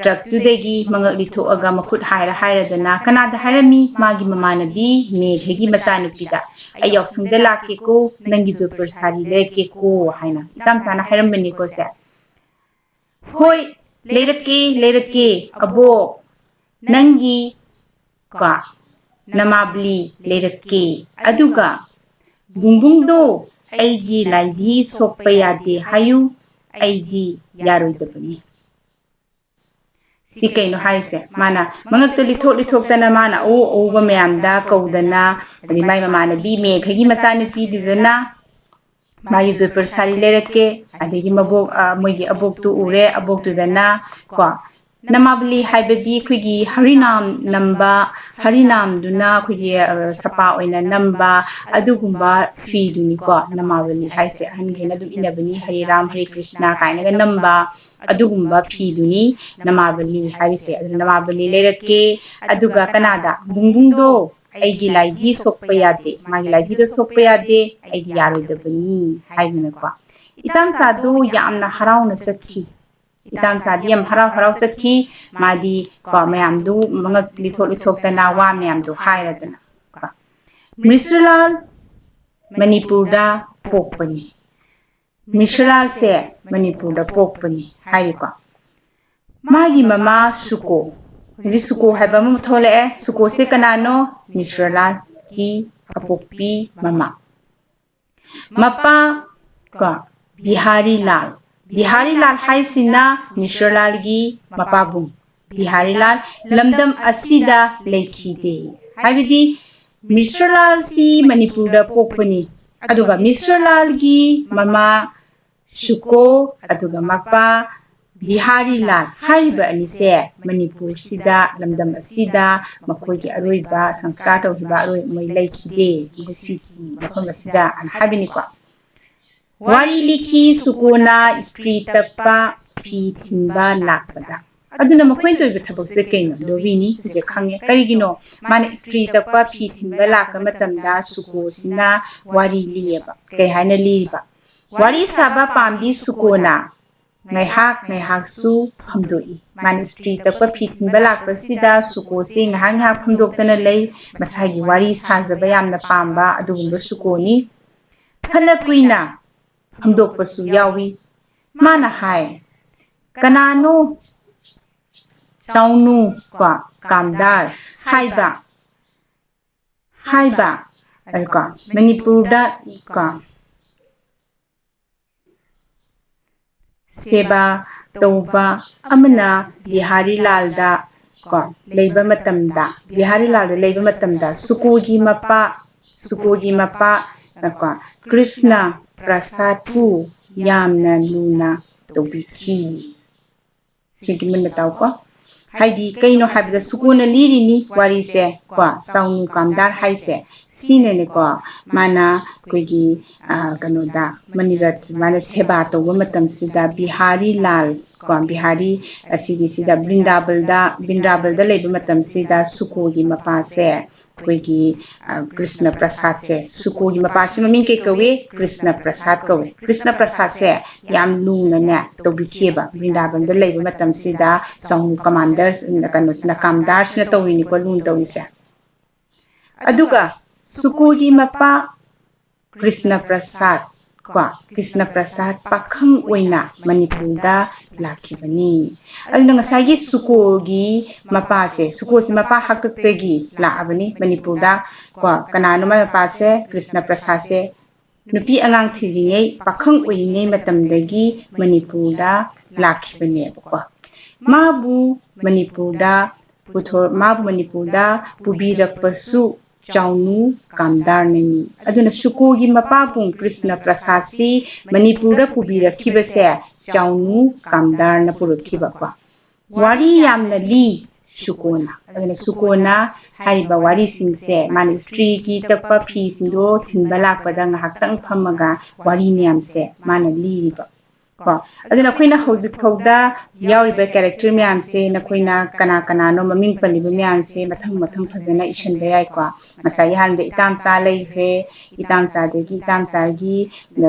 ꯇ꯭ꯔꯛꯇꯨꯗꯒꯤ ꯃꯉꯛ ꯂꯤꯊꯣꯛꯑꯒ ꯃꯈꯨꯠ ꯍꯥꯏꯔ ꯍꯥꯏꯔꯗꯅ ꯀꯅꯥꯗ ꯍꯥꯏꯔꯝꯃꯤ? ꯃꯥꯒꯤ ꯃꯃꯥꯟꯅꯕꯤ ꯃꯦꯘꯒꯤ ꯃꯆꯥꯅꯨꯄꯤꯗ, "ꯑꯩ ꯌꯥꯎꯁꯪꯗ ꯂꯥꯛꯀꯦꯀꯣ, ꯅꯪꯒꯤ ꯖꯨꯄꯔ ꯁꯥꯔꯤ ꯂꯩꯔꯛꯀꯦꯀꯣ" ꯍꯥꯏꯅ ꯏꯇꯥꯝꯆꯥꯅ ꯍꯥꯏꯔꯝꯕꯅꯤꯀꯣ ꯁꯦ꯫ "ꯍꯣꯏ, ꯂꯩꯔꯛꯀꯦ, ꯂꯩꯔꯛꯀꯦ ꯑꯕꯣꯛ, ꯅꯪꯒꯤ ꯀꯣ ꯅꯃꯥꯕꯂꯤ ꯂꯩꯔꯛꯀꯦ, ꯑꯗꯨꯒ ꯕꯨꯡꯕꯨꯡꯗꯣ ꯑꯩꯒꯤ ꯂꯥꯏꯙꯤ ꯁꯣꯛꯄ ꯌꯥꯗꯦ ꯍꯥꯏꯌꯨ, ꯑꯩꯗꯤ ꯌꯥꯔꯣꯏꯗꯕꯅꯤ"꯫ ꯁꯤ ꯀꯩꯅꯣ ꯍꯥꯏꯔꯤꯁꯦ? ꯃꯥꯅ ꯃꯉꯛꯇ ꯂꯤꯊꯣꯛ ꯂꯤꯊꯣꯛꯇꯅ ꯃꯥꯅ ꯑꯎ ꯑꯎꯕ ꯃꯌꯥꯝꯗ ꯀꯧꯗꯅ, ꯑꯗꯩ ꯃꯥꯏ ꯃꯃꯥꯟꯅꯕꯤ ꯃꯦꯘꯒꯤ ꯃꯆꯥꯅꯨꯄꯤꯗꯨꯗꯅ ꯃꯥꯒꯤ ꯖꯨꯄꯔ ꯁꯥꯔꯤ ꯂꯩꯔꯛꯀꯦ, ꯑꯗꯒꯤ ꯃꯕꯣꯛ, ꯑ, ꯃꯣꯏꯒꯤ ꯑꯕꯣꯛꯇꯨ ꯎꯔꯦ, ꯑꯕꯣꯛꯇꯨꯗꯅ ꯀꯣ ꯅꯃꯥꯕꯂꯤ ꯍꯥꯏꯕꯗꯤ ꯑꯩꯈꯣꯏꯒꯤ ꯍꯔꯤꯅꯥꯝ ꯅꯝꯕ, ꯍꯔꯤꯅꯥꯝꯗꯨꯅ ꯑꯩꯈꯣꯏꯒꯤ, ꯑ, ꯁꯄꯥ ꯑꯣꯏꯅ ꯅꯝꯕ ꯑꯗꯨꯒꯨꯝꯕ ꯐꯤꯗꯨꯅꯤꯀꯣ ꯅꯃꯥꯕꯂꯤ ꯍꯥꯏꯁꯦ꯫ ꯑꯍꯟꯈꯩꯅ ꯑꯗꯨꯝ ꯏꯟꯅꯕꯅꯤ, "ꯍꯔꯦ ꯔꯥꯝ, ꯍꯔꯦ ꯀ꯭ꯔꯤꯁꯅ" ꯀꯥꯏꯅꯒ ꯅꯝꯕ ꯑꯗꯨꯒꯨꯝꯕ ꯐꯤꯗꯨꯅꯤ ꯅꯃꯥꯕꯂꯤ ꯍꯥꯏꯔꯤꯁꯦ꯫ ꯑꯗꯨꯅ ꯅꯃꯥꯕꯂꯤ ꯂꯩꯔꯛꯀꯦ, ꯑꯗꯨꯒ ꯀꯅꯥꯗ? "ꯕꯨꯡꯕꯨꯡꯗꯣ, ꯑꯩꯒꯤ ꯂꯥꯏꯙꯤ ꯁꯣꯛꯄ ꯌꯥꯗꯦ, ꯃꯥꯒꯤ ꯂꯥꯏꯙꯤꯗꯣ ꯁꯣꯛꯄ ꯌꯥꯗꯦ, ꯑꯩꯗꯤ ꯌꯥꯔꯣꯏꯗꯕꯅꯤ" ꯍꯥꯏꯗꯅꯀꯣ꯫ ꯏꯇꯥꯝꯆꯥꯗꯨ ꯌꯥꯝꯅ ꯍꯔꯥꯎꯅ ꯆꯠꯈꯤ꯫ ꯏꯇꯥꯝꯆꯥꯗꯤ ꯌꯥꯝ ꯍꯔꯥꯎ ꯍꯔꯥꯎ ꯆꯠꯈꯤ꯫ ꯃꯥꯗꯤ ꯀꯣ ꯃꯌꯥꯝꯗꯨ ꯃꯉꯛ ꯂꯤꯊꯣꯛ ꯂꯤꯊꯣꯛꯇꯅ ꯋꯥ ꯃꯌꯥꯝꯗꯨ ꯍꯥꯏꯔꯗꯅ ꯀꯣ꯫ ꯃꯤꯁ꯭ꯔꯂꯥꯜ ꯃꯅꯤꯄꯨꯔꯗ ꯄꯣꯛꯄꯅꯤ꯫ ꯃꯤꯁ꯭ꯔꯂꯥꯜꯁꯦ ꯃꯅꯤꯄꯨꯔꯗ ꯄꯣꯛꯄꯅꯤ ꯍꯥꯏꯔꯤꯀꯣ꯫ ꯃꯥꯒꯤ ꯃꯃꯥ ꯁꯨꯀꯣ꯫ ꯍꯧꯖꯤꯛ ꯁꯨꯀꯣ ꯍꯥꯏꯕ ꯑꯃ ꯊꯣꯛꯂꯛꯑꯦ꯫ ꯁꯨꯀꯣꯁꯦ ꯀꯅꯥꯅꯣ? ꯃꯤꯁ꯭ꯔꯂꯥꯜꯒꯤ ꯑꯄꯣꯛꯄꯤ ꯃꯃꯥ꯫ ꯃꯄꯥ ꯀꯣ ꯕꯤꯍꯥꯔꯤ ꯂꯥꯜ꯫ ꯕꯤꯍꯥꯔꯤ ꯂꯥꯜ ꯍꯥꯏꯁꯤꯅ ꯃꯤꯁ꯭ꯔꯂꯥꯜꯒꯤ ꯃꯄꯥꯕꯨꯡ꯫ ꯕꯤꯍꯥꯔꯤ ꯂꯥꯜ ꯂꯝꯗꯝ ꯑꯁꯤꯗ ꯂꯩꯈꯤꯗꯦ꯫ ꯍꯥꯏꯕꯗꯤ ꯃꯤꯁ꯭ꯔꯂꯥꯜꯁꯤ ꯃꯅꯤꯄꯨꯔꯗ ꯄꯣꯛꯄꯅꯤ꯫ ꯑꯗꯨꯒ ꯃꯤꯁ꯭ꯔꯂꯥꯜꯒꯤ ꯃꯃꯥ ꯁꯨꯀꯣ, ꯑꯗꯨꯒ ꯃꯄꯥ ꯕꯤꯍꯥꯔꯤ ꯂꯥꯜ ꯍꯥꯏꯔꯤꯕ ꯑꯅꯤꯁꯦ ꯃꯅꯤꯄꯨꯔꯁꯤꯗ, ꯂꯝꯗꯝ ꯑꯁꯤꯗ ꯃꯈꯣꯏꯒꯤ ꯑꯔꯣꯏꯕ ꯁꯪꯁꯀꯥꯔ ꯇꯧꯈꯤꯕ ꯑꯔꯣꯏꯕ ꯃꯣꯏ ꯂꯩꯈꯤꯗꯦ ꯃꯈꯣꯏ ꯁꯤꯒꯤ ꯃꯐꯝ ꯑꯁꯤꯗ ꯑꯅ ꯍꯥꯏꯕꯅꯤꯀꯣ꯫ ꯋꯥꯔꯤ ꯂꯤꯈꯤ ꯁꯨꯀꯣꯅ ꯏꯁꯇ꯭ꯔꯤ ꯇꯛꯄ ꯐꯤ ꯊꯤꯟꯕ ꯂꯥꯛꯄꯗ꯫ ꯑꯗꯨꯅ ꯃꯈꯣꯏꯅ ꯇꯧꯔꯤꯕ ꯊꯕꯛꯁꯦ ꯀꯩꯅꯣ? ꯗꯣꯕꯤꯅꯤ ꯍꯧꯖꯤꯛ ꯈꯪꯉꯦ꯫ ꯀꯔꯤꯒꯤꯅꯣ? ꯃꯥꯅ ꯏꯁꯇ꯭ꯔꯤ ꯇꯛꯄ ꯐꯤ ꯊꯤꯟꯕ ꯂꯥꯛꯄ ꯃꯇꯝꯗ ꯁꯨꯀꯣꯁꯤꯅ ꯋꯥꯔꯤ ꯂꯤꯌꯦꯕ꯫ ꯀꯩ ꯍꯥꯏꯅ ꯂꯤꯔꯤꯕ? ꯋꯥꯔꯤ ꯁꯥꯕ ꯄꯥꯝꯕꯤ ꯁꯨꯀꯣꯅ ꯉꯥꯏꯍꯥꯛ ꯉꯥꯏꯍꯥꯛꯁꯨ ꯐꯝꯗꯣꯛꯏ꯫ ꯃꯥꯅ ꯏꯁꯇ꯭ꯔꯤ ꯇꯛꯄ ꯐꯤ ꯊꯤꯟꯕ ꯂꯥꯛꯄꯁꯤꯗ ꯁꯨꯀꯣꯁꯤ ꯉꯥꯏꯍꯥꯛ ꯉꯥꯏꯍꯥꯛ ꯐꯝꯗꯣꯛꯇꯅ ꯂꯩ꯫ ꯃꯁꯥꯒꯤ ꯋꯥꯔꯤ ꯁꯥꯖꯕ ꯌꯥꯝꯅ ꯄꯥꯝꯕ ꯑꯗꯨꯒꯨꯝꯕ ꯁꯨꯀꯣꯅꯤ꯫ ꯐꯅ ꯀꯨꯏꯅ ꯐꯝꯗꯣꯛꯄꯁꯨ ꯌꯥꯎꯏ꯫ ꯃꯥꯅ ꯍꯥꯏ, "ꯀꯅꯥꯅꯣ ꯆꯥꯎꯅꯨ ꯀꯣ ꯀꯥꯝꯗꯥꯔ ꯍꯥꯏꯕ, ꯍꯥꯏꯕ?" ꯑꯗꯨꯀꯣ ꯃꯅꯤꯄꯨꯔꯗ ꯀꯣ ꯁꯦꯕꯥ ꯇꯧꯕ ꯑꯃꯅ ꯕꯤꯍꯥꯔꯤ ꯂꯥꯜꯗ ꯀꯣ ꯂꯩꯕ ꯃꯇꯝꯗ, ꯕꯤꯍꯥꯔꯤ ꯂꯥꯜꯗ ꯂꯩꯕ ꯃꯇꯝꯗ ꯁꯨꯀꯣꯒꯤ ꯃꯄꯥ, ꯁꯨꯀꯣꯒꯤ ꯃꯄꯥ ꯀꯣ ꯀ꯭ꯔꯤꯁꯅ ꯄ꯭ꯔꯁꯥꯗꯄꯨ ꯌꯥꯝꯅ ꯂꯨꯅ ꯇꯧꯕꯤꯈꯤ꯫ ꯁꯤꯒꯤ ꯃꯨꯟꯅ ꯇꯥꯎꯀꯣ꯫ ꯍꯥꯏꯗꯤ ꯀꯩꯅꯣ ꯍꯥꯏꯕꯗ ꯁꯨꯀꯣꯅ ꯂꯤꯔꯤꯅꯤ ꯋꯥꯔꯤꯁꯦ ꯀꯣ, ꯆꯥꯎꯅꯨ ꯀꯥꯝꯗꯥꯔ ꯍꯥꯏꯁꯦ ꯁꯤꯅꯅꯦꯀꯣ꯫ ꯃꯥꯅ ꯑꯩꯈꯣꯏꯒꯤ, ꯑ, ꯀꯩꯅꯣꯗ ꯃꯅꯤꯔꯠ ꯃꯥꯅ ꯁꯦꯕꯥ ꯇꯧꯕ ꯃꯇꯝꯁꯤꯗ ꯕꯤꯍꯥꯔꯤ ꯂꯥꯜ ꯀꯣ, ꯕꯤꯍꯥꯔꯤ ꯑꯁꯤꯒꯤꯁꯤꯗ ꯕ꯭ꯔꯤꯟꯗꯥꯕꯜꯗ, ꯕ꯭ꯔꯤꯟꯗꯥꯕꯜꯗ ꯂꯩꯕ ꯃꯇꯝꯁꯤꯗ ꯁꯨꯀꯣꯒꯤ ꯃꯄꯥꯁꯦ ꯑꯩꯈꯣꯏꯒꯤ, ꯑ, ꯀ꯭ꯔꯤꯁꯅ ꯄ꯭ꯔꯁꯥꯗꯁꯦ, ꯁꯨꯀꯣꯒꯤ ꯃꯄꯥꯁꯤ ꯃꯃꯤꯡ ꯀꯩ ꯀꯧꯏ? ꯀ꯭ꯔꯤꯁꯅ ꯄ꯭ꯔꯁꯥꯗ ꯀꯧꯏ꯫ ꯀ꯭ꯔꯤꯁꯅ ꯄ꯭ꯔꯁꯥꯗꯁꯦ ꯌꯥꯝ ꯂꯨꯅꯅꯦ ꯇꯧꯕꯤꯈꯤꯑꯕ꯫ ꯕ꯭ꯔꯤꯟꯗꯥꯕꯟꯗ ꯂꯩꯕ ꯃꯇꯝꯁꯤꯗ ꯆꯥꯎꯅꯨ ꯀꯃꯥꯟꯗꯔꯁ, ꯀꯩꯅꯣꯁꯤꯅ, ꯀꯥꯝꯗꯥꯔꯁꯤꯅ ꯇꯧꯔꯤꯅꯤꯀꯣ ꯂꯨꯅ ꯇꯧꯔꯤꯁꯦ꯫ ꯑꯗꯨꯒ ꯁꯨꯀꯣꯒꯤ ꯃꯄꯥ ꯀ꯭ꯔꯤꯁꯅ ꯄ꯭ꯔꯁꯥꯗ ꯀꯣ, ꯀ꯭ꯔꯤꯁꯅ ꯄ꯭ꯔꯁꯥꯗ ꯄꯥꯈꯪ ꯑꯣꯏꯅ ꯃꯅꯤꯄꯨꯔꯗ ꯂꯥꯛꯈꯤꯕꯅꯤ꯫ ꯑꯗꯨꯅ ꯉꯁꯥꯏꯒꯤ ꯁꯨꯀꯣꯒꯤ ꯃꯄꯥꯁꯦ, ꯁꯨꯀꯣꯁꯦ ꯃꯄꯥ ꯍꯥꯛꯇꯛꯇꯒꯤ ꯂꯥꯛꯑꯕꯅꯤ ꯃꯅꯤꯄꯨꯔꯗ ꯀꯣ꯫ ꯀꯅꯥꯅꯣ ꯃꯥꯏ ꯃꯄꯥꯁꯦ? ꯀ꯭ꯔꯤꯁꯅ ꯄ꯭ꯔꯁꯥꯗꯁꯦ ꯅꯨꯄꯤ ꯑꯉꯥꯡ ꯊꯤꯔꯤꯉꯩ, ꯄꯥꯈꯪ ꯑꯣꯏꯔꯤꯉꯩ ꯃꯇꯝꯗꯒꯤ ꯃꯅꯤꯄꯨꯔꯗ ꯂꯥꯛꯈꯤꯕꯅꯦꯕꯀꯣ꯫ ꯃꯥꯕꯨ ꯃꯅꯤꯄꯨꯔꯗ ꯄꯨꯊꯣ-, ꯃꯥꯕꯨ ꯃꯅꯤꯄꯨꯔꯗ ꯄꯨꯕꯤꯔꯛꯄꯁꯨ ꯆꯥꯎꯅꯨ ꯀꯥꯝꯗꯥꯔꯅꯅꯤ꯫ ꯑꯗꯨꯅ ꯁꯨꯀꯣꯒꯤ ꯃꯄꯥꯕꯨꯡ ꯀ꯭ꯔꯤꯁꯅ ꯄ꯭ꯔꯁꯥꯗꯁꯤ ꯃꯅꯤꯄꯨꯔꯗ ꯄꯨꯕꯤꯔꯛꯈꯤꯕꯁꯦ ꯆꯥꯎꯅꯨ ꯀꯥꯝꯗꯥꯔꯅ ꯄꯨꯔꯛꯈꯤꯕꯀꯣ꯫ ꯋꯥꯔꯤ ꯌꯥꯝꯅ ꯂꯤ ꯁꯨꯀꯣꯅ꯫ ꯑꯗꯨꯅ ꯁꯨꯀꯣꯅ ꯍꯥꯏꯔꯤꯕ ꯋꯥꯔꯤꯁꯤꯡꯁꯦ ꯃꯥꯅ ꯏꯁꯇ꯭ꯔꯤꯒꯤ ꯇꯛꯄ ꯐꯤꯁꯤꯡꯗꯣ ꯊꯤꯟꯕ ꯂꯥꯛꯄꯗ ꯉꯥꯏꯍꯥꯛꯇꯪ ꯐꯝꯃꯒ ꯋꯥꯔꯤ ꯃꯌꯥꯝꯁꯦ ꯃꯥꯅ ꯂꯤꯔꯤꯕ ꯀꯣ꯫ ꯑꯗꯨꯅ ꯑꯩꯈꯣꯏꯅ ꯍꯧꯖꯤꯛ ꯐꯥꯎꯗ ꯌꯥꯎꯔꯤꯕ ꯀꯦꯔꯦꯛꯇꯔ ꯃꯌꯥꯝꯁꯦ ꯅꯈꯣꯏꯅ ꯀꯅꯥ ꯀꯅꯥꯅꯣ ꯃꯃꯤꯡ ꯄꯜꯂꯤꯕ ꯃꯌꯥꯝꯁꯦ ꯃꯊꯪ ꯃꯊꯪ ꯐꯖꯅ ꯏꯁꯟꯕ ꯌꯥꯏꯀꯣ꯫ ꯉꯁꯥꯏꯒꯤ ꯑꯍꯥꯟꯕꯗ ꯏꯇꯥꯝꯆꯥ ꯂꯩꯈ꯭ꯔꯦ, ꯏꯇꯥꯝꯆꯥꯗꯒꯤ ꯏꯇꯥꯝꯆꯥꯒꯤ